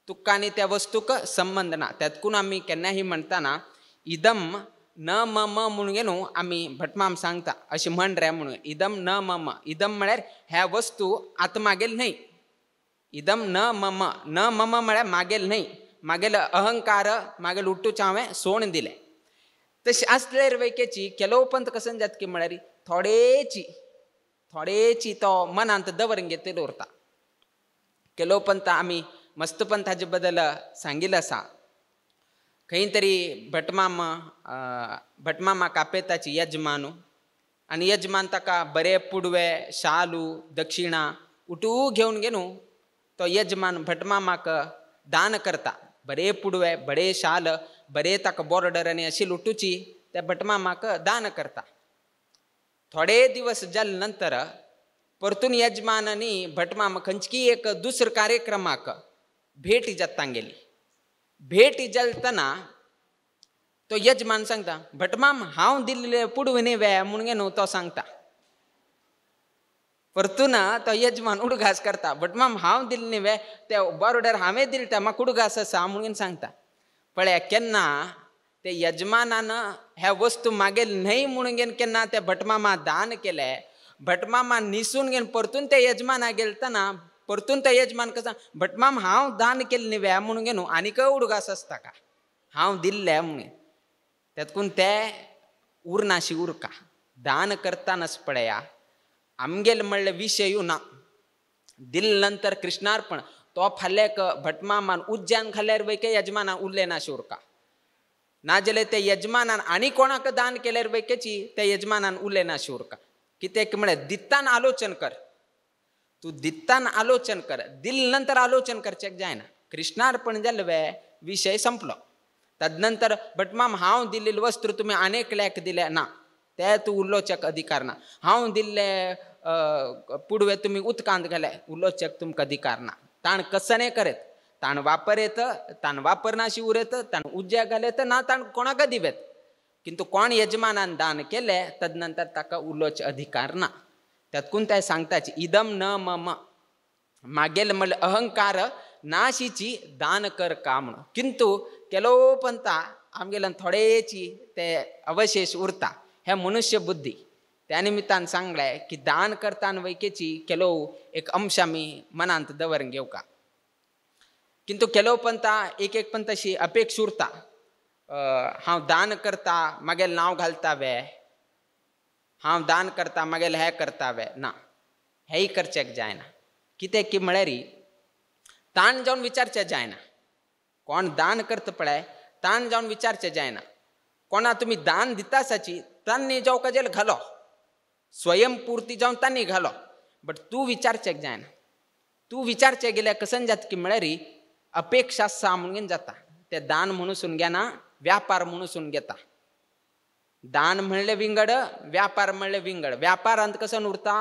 तुका आनी त्या वस्तूक संबंद ना. त्यातकून आमी केन्नाही म्हणटाना इदम न मम म्हणून न्हू आमी भटमाम सांगता अशें म्हण रे म्हणून इदम न मम. इदम म्हळ्यार ह्या वस्तू आतां मागेल न्हय. इदम न मम, न मम म्हळ्यार मागेल न्हय, मागेल अहंकार मागेल उट्टूच हांवें सोण दिलें. तशें आसल्यार वैकेची केलो पंत कसन जाता की म्हळ्यार थोडेची थोडेची तो मनांत दवरून घेतलेलो उरता. केलो पंत आमी मस्त पंत हाजे बद्दल सांगिल्लें आसा. खंय तरी भटमामा भटमामा कापेताची यजमान आनी यजमान ताका बरे पुडवे शालू दक्षिणा उठू घेवन घेवन तो यजमान भटमामाक दान करता. बरे पुडवे बरे शाल बरे ताका बॉर्डर आनी अशी लुटूची त्या भटमामाक दान करता. थोडे दिवस जाले नंतर परतून यजमान आनी भटमामा खंयची एक दुसऱ्या कार्यक्रमाक भेट जाता गेली. भेट जालतना तो यजमान सांगता भटमाम हांव दिल्ले पुडवे न्ही वे म्हणून न्हू तो सांगता. परतून तो यजमान उडगास करता भटमाम हांव दिल्ले न्ही वे ते बॉर्डर हांवें दिले ते म्हाका उडगास आसा म्हणून सांगता. पळया केन्ना ते यजमानान ह्या वस्तू मागेल न्हय म्हणून केन्ना ते भटमामा दान केले. भटमामा निसून घेवन परतून ते यजमाना गेलतना परतून ते यजमान कसा भटमाम हांव दान केलें न्ही वे म्हणून न्हू आनीकय उडगास आसता का हांव दिल्ले म्हणून. तेतकून ते उरनाशी उरका दान करतानाच पळया आमगेल म्हणले विशयूय ना. दिल नंतर कृष्णार्पण तो फाल्याक भटमामान उज्जान घाल्यार वैके यजमाना उरले नाशी उरका. नाजाल्यार ते यजमानान आनी कोणाक दान केल्यार वैकेची ते यजमानान उरले नाशी उरका. कित्याक म्हळ्यार दित्तान आलोचन कर, तूं दित्तान आलोचन कर, दिल नंतर आलोचन करचें जायना. कृष्णार्पण जालें वे विशय संपलो. तदनंतर भटमाम हांव दिल्लें वस्त्र तुमी आनेकल्याक दिलें ना ते तूं उलोवचेक अधिकार ना. हांव दिल्ले पुडवे तुमी उदकांत घाले उलोवचेक तुमकां अधिकार ना. ताण कसने करेत ताण वापर येत ताण वापरनाशी उरयत ताण उज्या घालेत ना ताण कोणाक दिवेत. किंतु कोण यजमानान दान केलें तदनंतर ताका उलोवचे अधिकार ना. त्यातकून ते सांगताची इदम न मम मागेल म्हणल्यार अहंकार नाशीची दान कर का म्हणून. किंतु केलो पंता आमगेल्यान थोडेची ते अवशेष उरता. हे मनुष्य बुद्धी त्या निमित्तान सांगलें की दान करताना वैकेची केलो एक अंश आमी मनांत दवरून घेवका. किंतु केलो पंता एक एक पंत अशी अपेक्षा उरता हांव दान करता मागेल नांव घालता वे, हांव दान करता मागेल हें करता वे ना, हेंय करचें जायना. कितें की म्हळ्यार ताण जावन विचारचें जायना. कोण दान करता पळय ताण जावन विचारचें जायना. कोणा तुमी दान दिता आसाची तांणी जावं काजेल घालो स्वयंपूर्ती जावन तांणी घालो बट तूं विचारचें जायना. तूं विचारचें गेल्यार कसन जाता की म्हळ्यार अपेक्षा आसा म्हणून जाता. ते दान म्हणून घेना व्यापार म्हणून घेता. दान म्हणलें विंगड व्यापार म्हणलें विंगड. व्यापारांत कसन उरता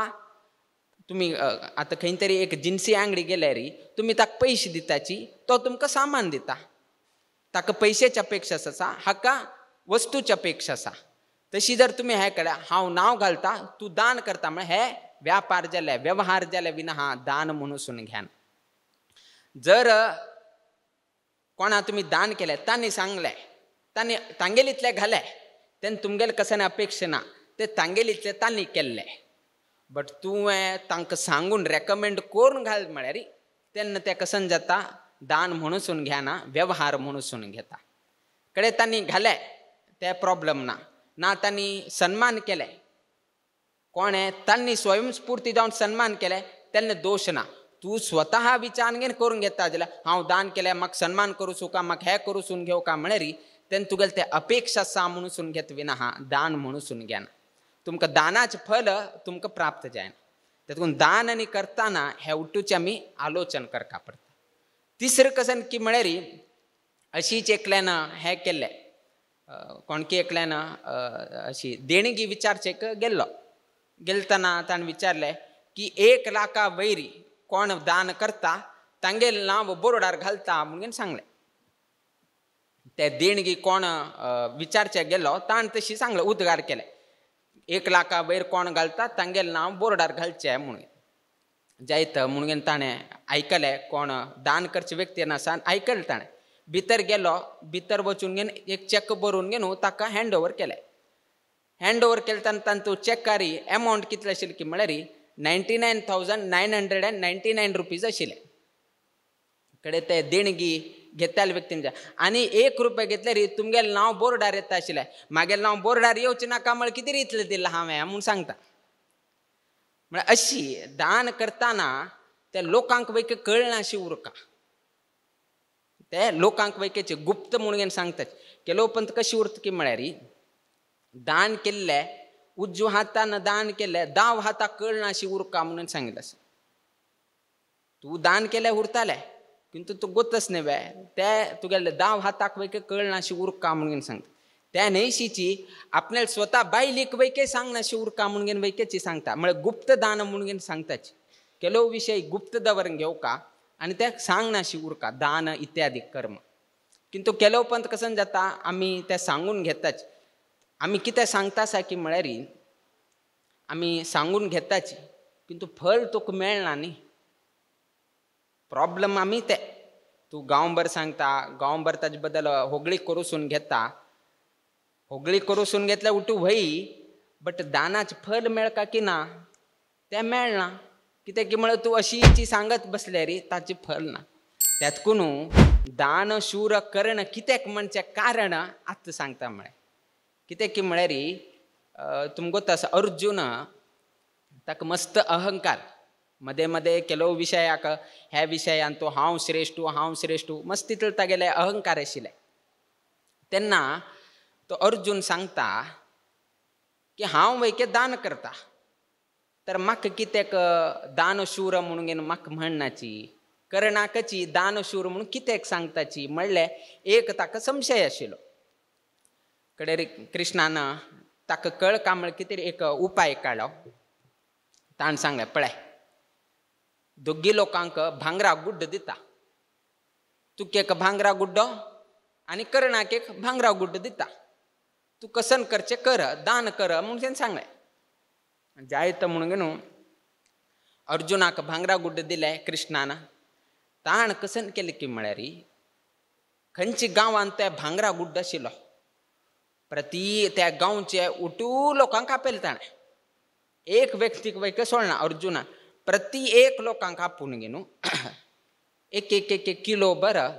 तुमी आतां खंय तरी एक जिन्सी आंगडी गेल्यार तुमी ताका पयशे दिताची तो तुमकां सामान दिता. ताका पयशेची अपेक्षा आसा हाका वस्तूची अपेक्षा आसा. तशी जर तुमी हें केल्यार हांव नांव घालता तूं दान करता म्हळ्यार हे व्यापार जाले व्यवहार जाले विना हा दान म्हणून घेना. जर कोणा तुमी दान केलें तांणी सांगलें तांणी तांगेलीतलें घालें तेन्ना तुमगेलें कसलें अपेक्षा ना ते तांगेलीतलें तांणी केल्लें. बट तुवें तांकां सांगून रेकमेंड करून घाल म्हळ्यार तेन्ना तें कसन जाता दान म्हणून घेना व्यवहार म्हणून घेता. कडे तांणी घालें ते प्रॉब्लम ना ना तांणी सन्मान केलें कोणें तांणी स्वयंस्फूर्ती जावन सन्मान केलें तेन्ना दोश ना. तूं स्वतः विचार घेवन करून घेता जाल्यार हांव दान केलें म्हाका सन्मान करूं सुका म्हाका हें करूं घेवं का म्हळ्यार तेन्ना तुगेलें तें अपेक्षा आसा म्हणून घेत विना हा दान म्हणून घेना. तुमकां दानाचें फल तुमकां प्राप्त जायना. तेतून दान आनी करतना हे उट्टूचें आमी आलोचन करपा पडटा. तिसरें कसन की म्हळ्यार अशीच एकल्यान हें केल्लें कोणकी एकल्यान अशी देणगी विचारचेक गेल्लो. गेलतना ताणें विचारलें की 1 लाखा वयरी कोण दान करता तांगेलें नांव बोर्डार घालता म्हणून सांगलें. ते देणगी कोण विचारचे गेलो ताणें तशी सांगलें उद्गार केले 1 लाखा वयर कोण घालता तांगेलें नांव बोर्डार घालचें म्हणून. जायत म्हणून ताणें आयकलें कोण दान करचे व्यक्ती नासा आयकलें ताणें भितर गेलो भितर वचून घेवन एक चॅक बरोवन घेवन ताका हँड ओवर केलें. हँड ओवर केलें तेन्ना तांतू चॅकारी एमावंट कितले आशिल्ली की म्हळ्यार 99,999 रुपीज आशिल्ले. कडे ते देणगी घेताले व्यक्तींच्या आनी 1 रुपया घेतल्यार तुमगेलें नांव बोर्डार येता आशिल्लें मागेलें नांव बोर्डार येवचें नाका म्हळ्यार कितें इतलें दिलां हांवें म्हूण सांगता. म्हळ्यार अशी दान करतना त्या लोकांक वैक कळना अशी उरका ते लोकांक वैकेचे गुप्त म्हणून सांगतात. केलो पंत कशी उरता की म्हळ्यार दान केल्लें उजव्या हातान दान केल्लें दाव हाताक कळना अशी उरका म्हणून सांगिल्लें आसा. तूं दान केलें उरतालें किंतु तूं गोतच न्ही वे ते तुगेले दाव हाताक वैके कळना अशी उरका म्हणून सांगता. त्या न्हयशीची आपल्याला स्वता बायलीक वैके सांगना अशी उरका म्हणून वैकेची सांगता म्हळ्यार गुप्त दान म्हणून सांगताची. ಕೆಲವು विषय गुप्त दवरून घेवका आनी ते सांगना अशी उरका दान इत्यादी कर्म. किंतु ಕೆಲವು पंत कसन जाता आमी ते सांगून घेताच आमी कितें सांगता आसा की म्हळ्यार आमी सांगून घेताच किंतु फल तुका मेळना न्ही. प्रॉब्लम आमी ते तूं गांवभर सांगता गांवभर ताजे बद्दल होगळी करूसून घेता होगळी करूसून घेतल्यार उठू व्हय बट दानाचें फल मेळका की ना तें मेळना कित्याक की म्हळ्यार तूं अशीची सांगत बसल्यार रे ताचें फल ना. त्यातकून दान शूर कर्ण कित्याक म्हणचें कारण आतां सांगता म्हळ्यार कित्याक की म्हळ्यार तुमकां आसा अर्जुन ताका मस्त अहंकार मदें मदें ಕೆಲವು विशयाक ह्या विशयान तो हांव श्रेश्ठ हांव श्रेश्ठ मस्त तितलो तागेले अहंकार आशिल्ले. तेन्ना तो अर्जुन सांगता की हांव वैके दान करता तर म्हाका कित्याक दानशूर म्हणून घेवन म्हाका म्हणनाची कर्णाकची दानशूर म्हणून कित्याक सांगताची म्हणलें एक ताका संशय आशिल्लो. कडे कृष्णान ताका कळका म्हळ्यार कितें एक उपाय काडलो. ताणें सांगलें पळय दोगी लोकांक भांगरा गुड्ड दिता तुका एक भांगरा गुड्डो आनी कर्णाक एक भांगरा गुड्ड दिता तूं कसन करचें कर दान कर म्हणून तेणें सांगलें. जायत म्हणून न्हू अर्जुनाक भांगरा गुड्ड दिलें कृष्णान. ताण कसन केलें की म्हळ्यार खंयच्या गांवांत त्या भांगरा गुड्ड आशिल्लो प्रती त्या गांवचे उठू लोकांक आपयलें ताणें एक व्यक्तीक वैक सोडना अर्जुनान प्रती एक लोकांक आपोवन घेवन एक एक एक एक किलो बरं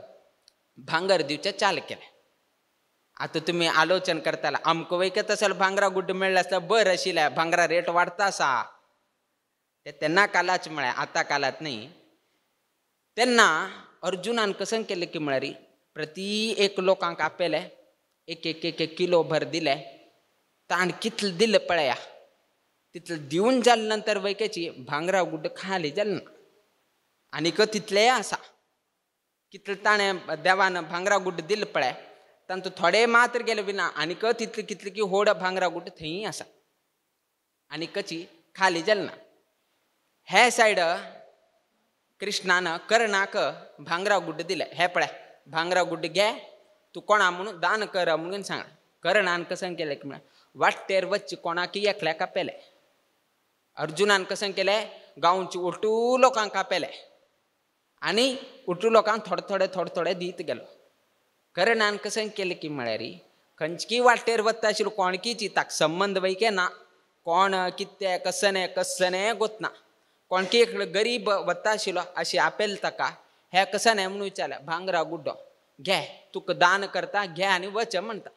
भांगर दिवचें चाल केलें. आतां तुमी आलोचन करताले आमकां वैकत आसल्यार भांगरा गुड्ड मेळ्ळें आसल्यार बरें आशिल्लें भांगरा रेट वाडता आसा ते तेन्ना कालाच म्हळ्यार आतां कालात न्ही. तेन्ना अर्जुनान कशें केलें की म्हळ्यार प्रती एक लोकांक आपयलें एक एक एक एक किलो भर दिलें ताणें कितलें दिलें पळया तितलें दिवन जाले नंतर वैकेची भांगरा गुड्ड खाली जालें ना आनीक तितलेंय आसा कितलें ताणें देवान भांगरा गुड्ड दिलें पळय तांतू थोडे मात्र गेले विना आनीक तितले कितले की होड भांगरा गुड्ड थंय आसा आनीकची खाली जालें ना. हे सायड कृष्णान कर्णाक भांगरा गुड्ड दिलें हे पळय भांगरा गुड्ड घे तूं कोणा म्हणून दान कर म्हणून सांग. कर्णान कशें केलें की म्हळ्यार वाटेर वच्चे कोणाकी एकल्याक आपयलें अर्जुनान कशें केलें गांवचे ओटू लोकांक आपयलें आनी ओटू लोकांक थोडे थोडे थोडे थोडे दीत गेलो. कर्णान कशें केलें की म्हळ्यार खंयची वाटेर वता आशिल्लो कोणकीची ताका संबंद वैके ना कोण कितें कसने कसने गोतना कोणकी एक गरीब वता आशिल्लो अशें आपयलें ताका हें कशें न्हय म्हणून विचारलें भांगरा गुड्डो घे तुका दान करता घे आनी वच म्हणटा.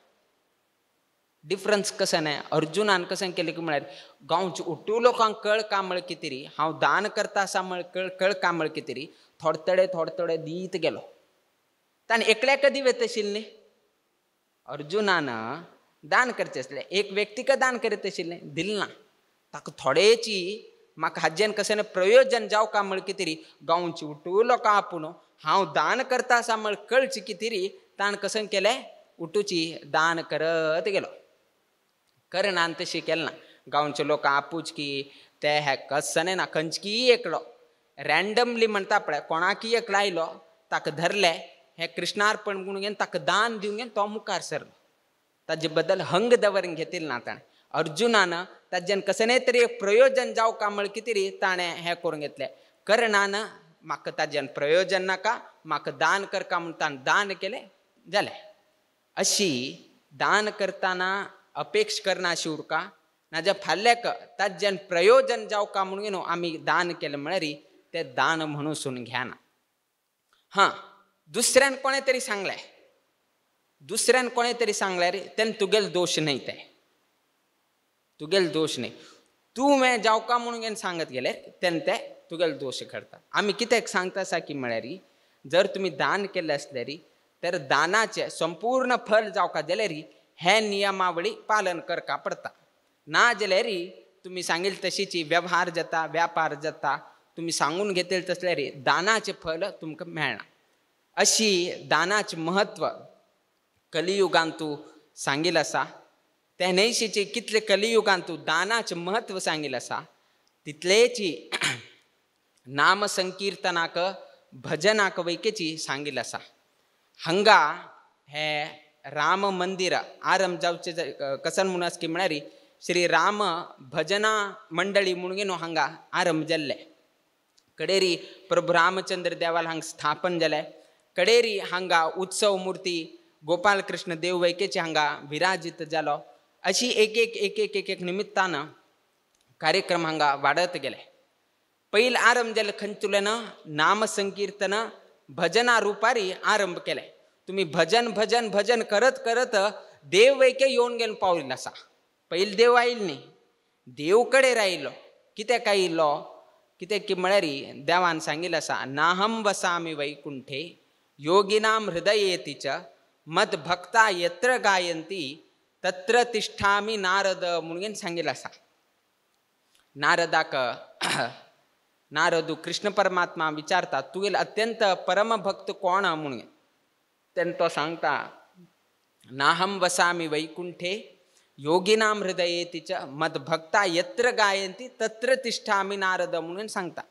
डिफरन्स कशें न्हय अर्जुनान कशें केलें की म्हळ्यार गांवचे ओटू लोकांक कळ का म्हळ्यार कितें री हांव दान करता आसा म्हळ्यार कळ का म्हळ्यार कितें री थोडे थोडे थोडे थोडे दीत गेलो. ताणें एकल्याक दिवं आशिल्लें न्ही अर्जुनान दान करचें आसलें एक व्यक्तीक दान करीत आशिल्लें दिलें ना ताका थोडेची म्हाका हाजेन कशें प्रयोजन जावं का म्हळ्यार कितें री गांवचे उठू लोकां आपूण हांव दान करता आसा म्हळ्यार कळचें कितें री ताणें कशें केलें उठूची दान करत गेलो. कर्णान तशें केलें ना गांवचे लोक आपूच की ते हे कसने ना खंयची एकलो रँडमली म्हणटा पळय कोणाकी एकलो आयलो ताका धरलें हें कृष्णार्पण म्हणून घेवन ताका दान दिवन घेवन तो मुखार सरलो ताजे बद्दल हंग दवरून घेतिल्लें ना ताणें. अर्जुनान ताजेन कसने तरी एक प्रयोजन जावं का म्हळ्यार कितें री ताणें हें करून घेतलें. करणान म्हाका ताज्यान प्रयोजन नाका, म्हाका दान करका म्हणटान दान केलें जालें. अशी दान करतना अपेक्ष करना अशी उरका नाजाल्यार फाल्याक ताज्यान प्रयोजन जावका म्हणून न्हू आमी दान केलें म्हळ्यार तें दान म्हणून सून घेना. हां, दुसऱ्यान कोणें तरी सांगलें, दुसऱ्यान कोणें तरी सांगल्यार तेन्ना तुगेलो दोश न्हय, तें तुगेलो दोश न्हय, तूं जावका म्हणून सांगत गेल्यार तेन्ना ते तुगेलो दोश घडता. आमी कित्याक सांगता आसा की म्हळ्यार जर तुमी दान केल्लें आसल्यार तर दानाचें संपूर्ण फल जावका जाल्यार हे नियमावळी पालन करका पडटा. ना जाल्यार तुमी सांगिल्ले तशीची वेव्हार जाता, व्यापार जाता, तुमी सांगून घेतले तसल्यार दानाचें फल तुमकां मेळना. अशी दानाचें म्हत्व कलियुगांतू सांगिल्लें आसा. त्या न्हयशीचे कितले कलियुगांतू दानाचें म्हत्व सांगिल्लें आसा तितलेची नामसंकीर्तनाक भजनाक वैकेची सांगिल्लें आसा. हांगा हे राम मंदिर आरंभ जावचे कसन म्हणून आसा की म्हळ्यार श्री राम भजना मंडळी म्हणून न्हू हांगा आरंभ जाल्ले. कडेरी प्रभू रामचंद्र देवाल हांगा स्थापन जालें. कडेरी हांगा उत्सव मूर्ती गोपाल कृष्ण देव वैकेचे हांगा विराजीत जालो. अशी एक एक एक एक एक एक निमित्तान कार्यक्रम हांगा वाडत गेले. पयल आरंभ जाले खंयतुल्यान नामसंकीर्तन भजना रुपारी आरंभ केले. तुमी भजन भजन भजन करत करत देव वैके येवन गेवन पावलेलो आसा. पयल देव आयल न्ही, देव कडेन आयलो. कित्याक आयिल्लो? कित्याक की म्हळ्यार देवान सांगिल्लें आसा, नाहम वसामि वैकुंठे योगिनाम हृदयेति च मद भक्ता यत्र गायंती तत्र तिष्ठामि नारद म्हणून सांगिल्लें आसा. नारदाक नारदू कृष्ण परमात्मा विचारता तुगेलो अत्यंत परमभक्त कोण म्हणून. तेन्ना तो सांगता नाहम वसामि वैकुंठे योगिनाम हृदयेति च मदभक्ता यत्र गायंती तत्र तिष्ठामि नारद म्हणून सांगता.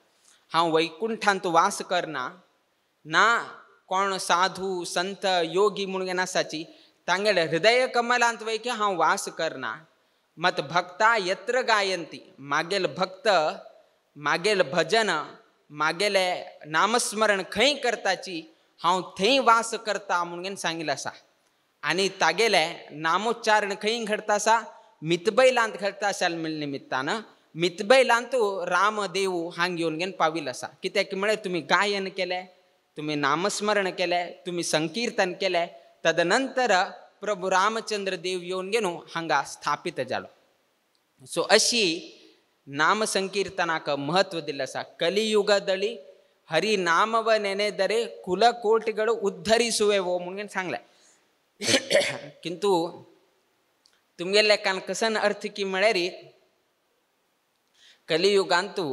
हांव वैकुंठांत वास करना ना, कोण साधू संत योगी म्हणून आसाची तांगेले हृदय कमलांत वैके हांव वास करना. मत भक्ता यत्र गायंती मागेल भक्त मागेल भजन मागेले नामस्मरण खंय करताची हांव थंय वास करता म्हणून सांगिल्लें आसा. आनी तागेले नामोच्चारण खंय घडता आसा? मितबैलांत घडता आसा. निमित्तान मितबैलांतू रामदेव हांग येवन घेवन पाविल्लो आसा. कित्याक म्हळ्यार तुमी गायन केलें, तुमी नामस्मरण केलें, तुमी संकीर्तन केलें, तदनंतर प्रभू रामचंद्र देव येवन घेवन हांगा स्थापीत जालो. सो अशी नामसंकीर्तनाक म्हत्व दिल्लें आसा. कलियुगदळी हरि नामव नेनेदरे कुलकोटिಗಳು उद्धरिसुवेवो म्हणून सांगलें. किंतु तुमगेल्या कान कसन अर्थ की म्हळ्यार कलियुगांतू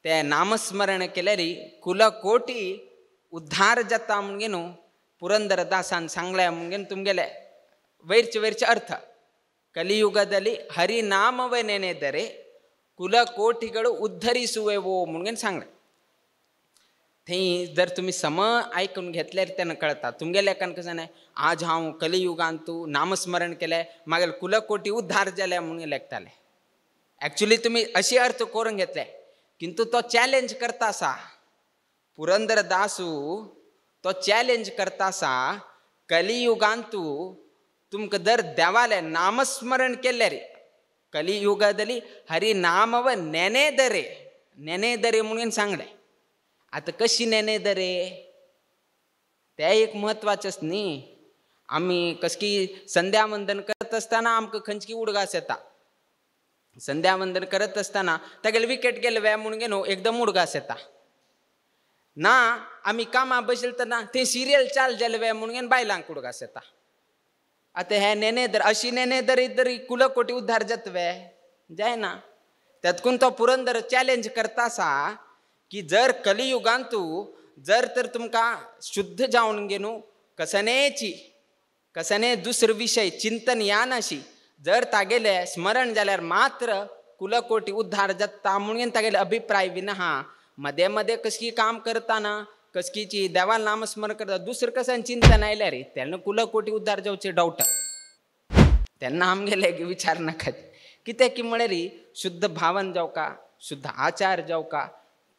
ते नामस्मरण केल्यार कुलकोटी उद्धार जाता म्हणून न्हू पुरंदरदासान सांगलें म्हणून तुमगेले वैरचे वैरचे अर्थ. ಕಲಿಯುಗದಲ್ಲಿ ಹರಿನಾಮವೇ ನೆನೆದರೆ ಕುಲಕೋಟಿಗಳು उद्धरिसुवेवो म्हणून सांगलें. थंय जर तुमी सम आयकून घेतल्यार तेन्ना कळटा. तुमगेल्या कान कशें न्हय आज हांव कलियुगांतू नामस्मरण केलें मागीर कुलकोटी उद्धार जाले म्हणून लेखताले. एक्चुली तुमी अशी अर्थ करून घेतले, किंतु तो चॅलेंज करता आसा. पुरंदर दासू तो चॅलेंज करता आसा कलियुगांतू तुमकां जर देवाले नामस्मरण केल्यार कलियुगादली हरिनामव नेनेदरे नेनेदरे म्हणून सांगलें. आतां कशी नेनेदरे तें एक म्हत्वाचेंच न्ही. आमी कसकी संध्यावंदन करत आसतना आमकां खंयची उडगास येता. संध्यावंदन करत आसतना तागेले विकेट गेले वे म्हणून न्हू एकदम उडगास येता. ना आमी कामां बशिल्ले तेन्ना थंय सिरियल चाल जाले वे म्हणून बायलांक उडगास येता. आतां हे नेनेदर अशी नेनेदरी तरी कुलकोटी उद्धार जाता वे? जायना. तेतकून तो पुरंदर चॅलेंज करता आसा की जर कलियुगांतू जर तर तुमकां शुद्ध जावन घेवन कसनेची कसने दुसरो विशय चिंतन या नाशी जर तागेले स्मरण जाल्यार मात्र कुलकोटी उद्धार जाता म्हणून तागेले अभिप्राय बीन आहा. मदें मदें कसकी काम करतना कसकीची देवान नामस्मरण करता दुसरें कशें चिंतन आयल्यार रे तेन्ना कुलकोटी उद्धार जावचे डावट. तेन्ना आमगेले विचार नाका. कित्याक की म्हळ्यार शुद्ध भावन जावका, शुद्ध आचार जावका,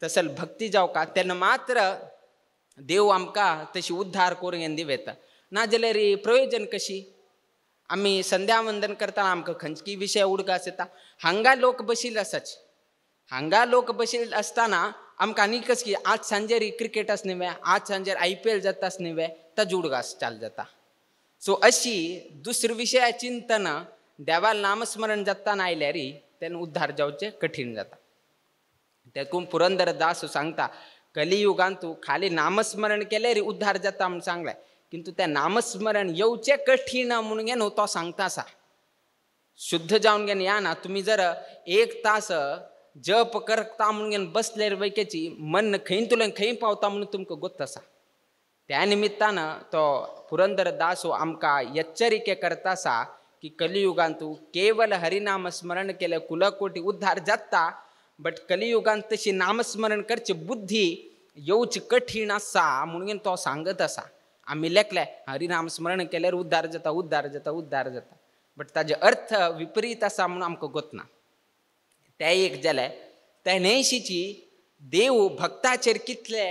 तसल भक्ती जावका तेन्ना मात्र देव आमकां तशी उद्धार करूंक दिवेता. नाजाल्यार प्रयोजन कशी? आमी संध्यावंदन करतना आमकां खंयची विशय उडगास येता. हांगा लोक बशिल्ले आसाच, हांगा लोक बशिल्ले आसतना आमकां आनी कस की आज सांजेर क्रिकेट आस न्ही वे, आज सांजेर IPL जाता आस न्ही वे, ताजो उडगास चालू जाता. सो अशी दुसरे विशया चिंतन देवा नामस्मरण जाताना आयल्यार तेन्ना उद्धार जावचें कठीण जाता. तेकून पुरंदर दास सांगता कलियुगांतू खाली नामस्मरण केल्यार उद्धार जाता म्हूण सांगलें, किंतु तें नामस्मरण येवचें कठीण म्हणून न्हू तो सांगता आसा. शुद्ध जावन घेवन या ना, तुमी जर एक तास जप करता म्हणून घेवन बसल्यार वैकेची मन खंय तुलें खंय पावता म्हणून तुमकां गोत्त आसा. त्या निमित्तान तो पुरंदर दास आमकां एच्चरिके करता आसा की कलियुगांतू केवल हरिनाम स्मरण केलें कुलकोटी उद्धार जाता, बट कलियुगांत तशी नामस्मरण करची बुद्धी येवची कठीण आसा म्हणून तो सांगत आसा. आमी लेखले हरिनाम स्मरण केल्यार उद्धार जाता, उद्धार जाता, उद्धार जाता, बट ताजे अर्थ विपरीत आसा म्हणून आमकां गोतना. तें एक जालें. त्या न्हयशीची देव भक्ताचेर कितले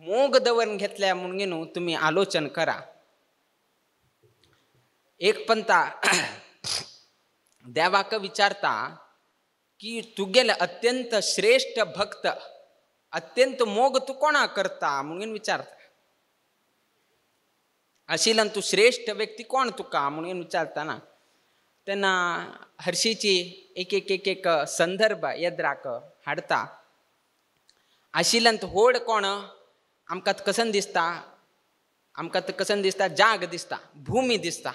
मोग दवरून घेतले म्हणून न्हू तुमी आलोचन करा. एक पंता देवाक विचारता की तुगेले अत्यंत श्रेष्ठ भक्त अत्यंत मोग तूं कोणा करता म्हणून विचारता. आशिल्ल्यान तूं श्रेष्ठ व्यक्ती कोण तुका म्हणून विचारताना तेन्ना हरशीची एक एक एक एक संदर्भ येद्राक हाडता. आशिल्ल्यान होड कोण आमकां कसन दिसता, आमकां कसन दिसता, जाग दिसता, भूमी दिसता.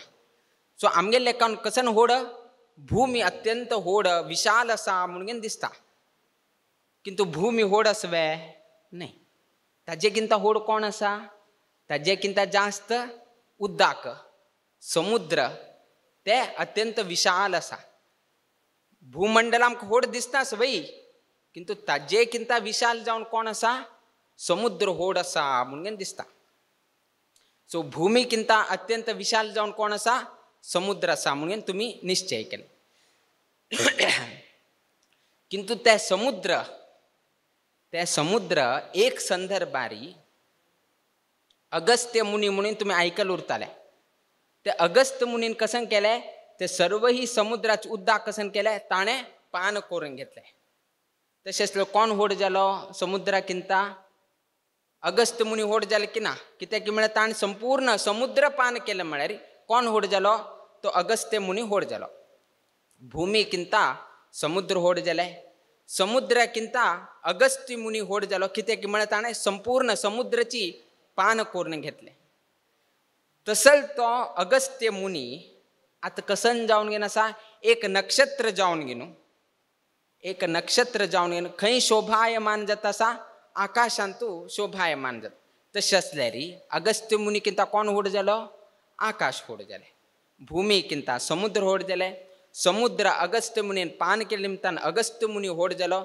सो आमगेले लेखान कसन होड भूमी अत्यंत होड विशाल आसा म्हणून दिसता, किंतु भूमी होड आसवे न्हय. ताजे किंता होड कोण आसा? ताजे किंता जास्त उद्दाक समुद्र ते अत्यंत विशाल आसा. भूमंडल आमकां होड दिसता वय, किंतु ताजे किंता विशाल जावन कोण आसा? समुद्र होड आसा म्हणून दिसता. सो भूमी किंता अत्यंत विशाल जावन कोण आसा? समुद्र आसा म्हणून तुमी निश्चय केले. किंतु ते समुद्र, ते समुद्र एक संदर्भारी अगस्त्य मुनी म्हणून तुमी आयकल उरताले. ते अगस्त्य मुनीन कसन केलें? ते सर्वही समुद्राचे उद्दाक कसन केलें? ताणें पान करून घेतलें. तशेंच कोण होड जालो समुद्रा किंता? अगस्त्य मुनी होड जाले की ना? कित्याक की म्हळ्यार ताणें संपूर्ण समुद्र पान केलें म्हळ्यार कोण होड जालो? तो अगस्त्य मुनी होड जालो. भूमी किंता समुद्र होड जाले, समुद्रा किंता अगस्त्य मुनी होड जालो, कित्याक की म्हळ्यार ताणें संपूर्ण समुद्राची पान करून घेतलें. तसल तो अगस्त्य मुनी आतां कसन जावन घेवन आसा? एक नक्षत्र जावन घेवन, एक नक्षत्र जावन घेवन खंय शोभायमान जाता आसा? आकाशांतू शोभायमान जाता. तशें आसल्यार अगस्त्य मुनी किंता कोण होड जालो? आकाश होड जालें. भूमी किंता समुद्र होड जालें. समुद्र अगस्त्य मुनीन पान केले निमतान अगस्त्य मुनी होड जालो.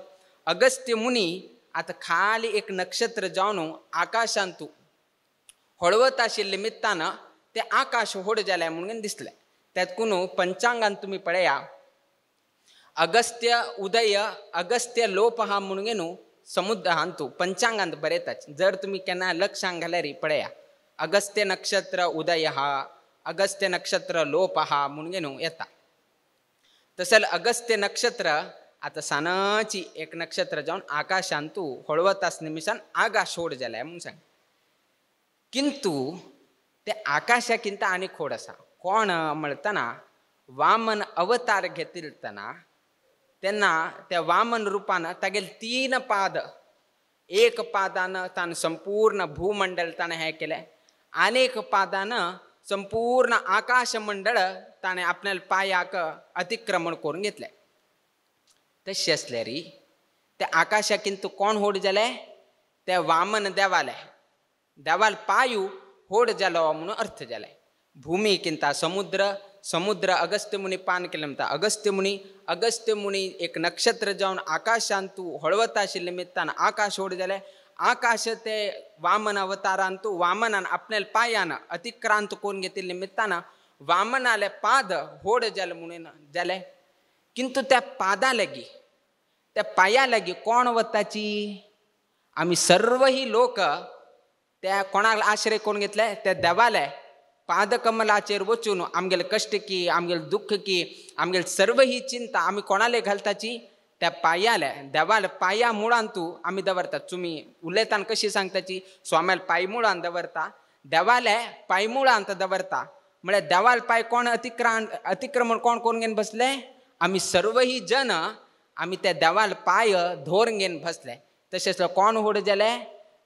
अगस्त्य मुनी आतां खाली एक नक्षत्र जावन आकाशांतू हळवत आशिल्ले निमित्तान ते आकाश होड जालें म्हणून दिसलें. त्यातकून पंचांगान तुमी पळया अगस्त्य उदय अगस्त्य लोप हा म्हणून न्हू समुद्र हांतू पंचांगांत बरयतात. जर तुमी केन्ना लक्षांत घाल्यार पळया अगस्त्य नक्षत्र उदय हा, अगस्त्य नक्षत्र लोप हा म्हणून न्हू येता. तशेंच अगस्त्य नक्षत्र आतां सानाची एक नक्षत्र जावन आकाशांतू हळवत आस निमिशान आकाश होड जालें म्हणून सांग. किंतु ते आकाशाकिंता आनी खोड आसा. कोण म्हणतना वामन अवतार घेतिल्तना तेन्ना त्या वामन रुपान तागेले तीन पाद, एक पादान ताणें संपूर्ण भूमंडल ताणें हें केलें, आनी एक पादान संपूर्ण आकाशमंडळ ताणें आपल्या पांयाक अतिक्रमण करून घेतलें. तशें आसल्यार त्या आकाशाकिंतू कोण होड जालें? ते वामन देवाले, देवाल पायू होड जालो म्हणून अर्थ जाले. भूमी किंता समुद्र, समुद्र अगस्त्य मुनी पान केलें म्हणटा अगस्त्य मुनी, अगस्त्य मुनी एक नक्षत्र जावन आकाशांतू हळवत आशिल्ले निमित्तान आकाश होड जालें. आकाश ते वामन अवतारांतू वामनान आपल्या पांयान अतिक्रांत करून घेतिल्ले निमित्तान वामनाले पाद होड जाले म्हणून जाले. किंतु त्या पादा लागी त्या पांया लागीं कोण वताची आमी सर्व ही लोक त्या कोणाक आश्रय कोण घेतले त्या देवाले पादकमलाचेर वचून आमगेले कश्ट की आमगेले दुःख की आमगेले सर्व ही चिंता आमी कोणाले घालताची त्या पांयाले देवाले पांया मुळान तूं आमी दवरता. तुमी उलयतान कशी सांगताची स्वाम्याल पांय मुळान दवरता देवाले पांय मुळांत दवरता म्हळ्यार देवाल पांय कोण अतिक्रमण कोण कोण घेवन बसले आमी सर्व ही जन आमी त्या देवाल पांय धोर घेवन बसले. तशेंच कोण व्हड जाले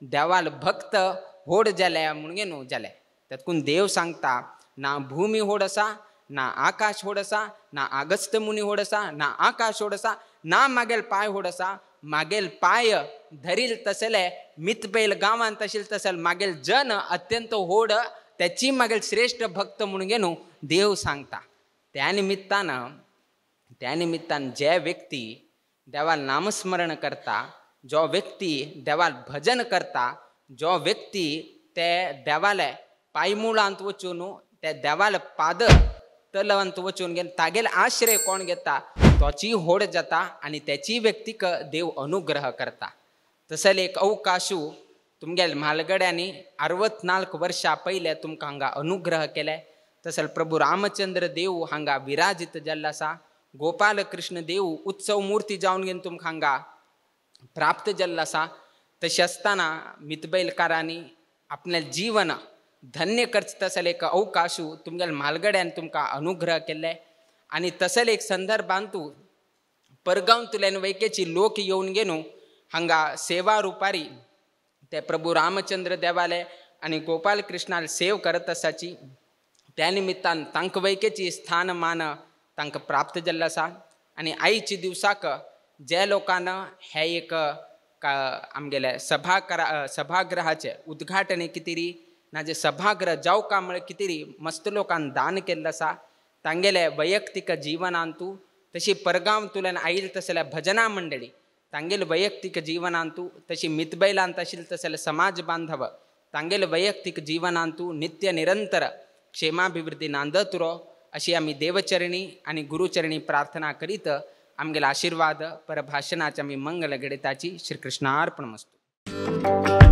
देवाल भक्त व्हड जाले म्हणून न्हू जाले. तातूंत देव सांगता ना भूमी व्हड आसा ना आकाश व्हड आसा ना अगस्त मुनी व्हड आसा ना आकाश व्हड आसा ना मागेल पांय व्हड आसा मागेल पांय धरील तसले मितबैल गांवांत आशिल्ले तसले मागेल जन अत्यंत व्हड त्याची मागेल श्रेष्ठ भक्त म्हणून न्हू देव सांगता. त्या निमित्तान जे व्यक्ती देवाल नामस्मरण करता जो व्यक्ती देवाल भजन करता जो व्यक्ती ते देवाले पांयमुळांत वचून त्या देवाल पाद तलवंत वचून घेवन तागेले आश्रय कोण घेता तोची होड जाता आनी त्याची व्यक्तीक देव अनुग्रह करता. तसले एक अवकाशू तुमगेले म्हालगड्यांनी 64 वर्षां पयले तुमकां हांगा अनुग्रह केले. तसले प्रभू रामचंद्र देव हांगा विराजीत जाल्लो आसा गोपाल कृष्ण देव उत्सव मूर्ती जावन घेवन तुमकां हांगा प्राप्त जाल्लो आसा. तशें आसतना मितबैलकारांनी आपलें जीवन धन्य करचें तसले एक अवकाशू तुमगेले म्हालगड्यान तुमकां अनुग्रह केल्ले. आनी तसले एक संदर्भांतू परगांवतल्यान वैकेची लोक येवन घेवन हांगा सेवा रुपारी ते प्रभू रामचंद्र देवाले आनी गोपाल कृष्णाल सेव करत आसाची. त्या निमित्तान तांकां वैकेची स्थानमान तांकां प्राप्त जाल्लो आसा. आनी आयच्या दिवसाक जे लोकांना हे एक आमगेले सभागृहाचें उद्घाटन कितें ना जे सभागृह जावका म्हळ्यार कितें मस्त लोकान दान केल्लें आसा तांगेले वैयक्तीक जिवनांतू तशी परगांवतल्यान आयिल्ले तसल्या भजना मंडळी तांगेले वैयक्तीक जिवनांतू तशी मितबैलांत आशिल्ले तसले समाज बांधव तांगेले वैयक्तीक जिवनांतू नित्य निरंतर क्षेमाभिवृद्धी नांदत उरो अशी आमी देवचरणी आनी गुरुचरणी प्रार्थना करीत आमगेले आशिर्वाद परभाशणाचे आमी मंगल घडयताची. श्रीकृष्णार्पणमस्तु.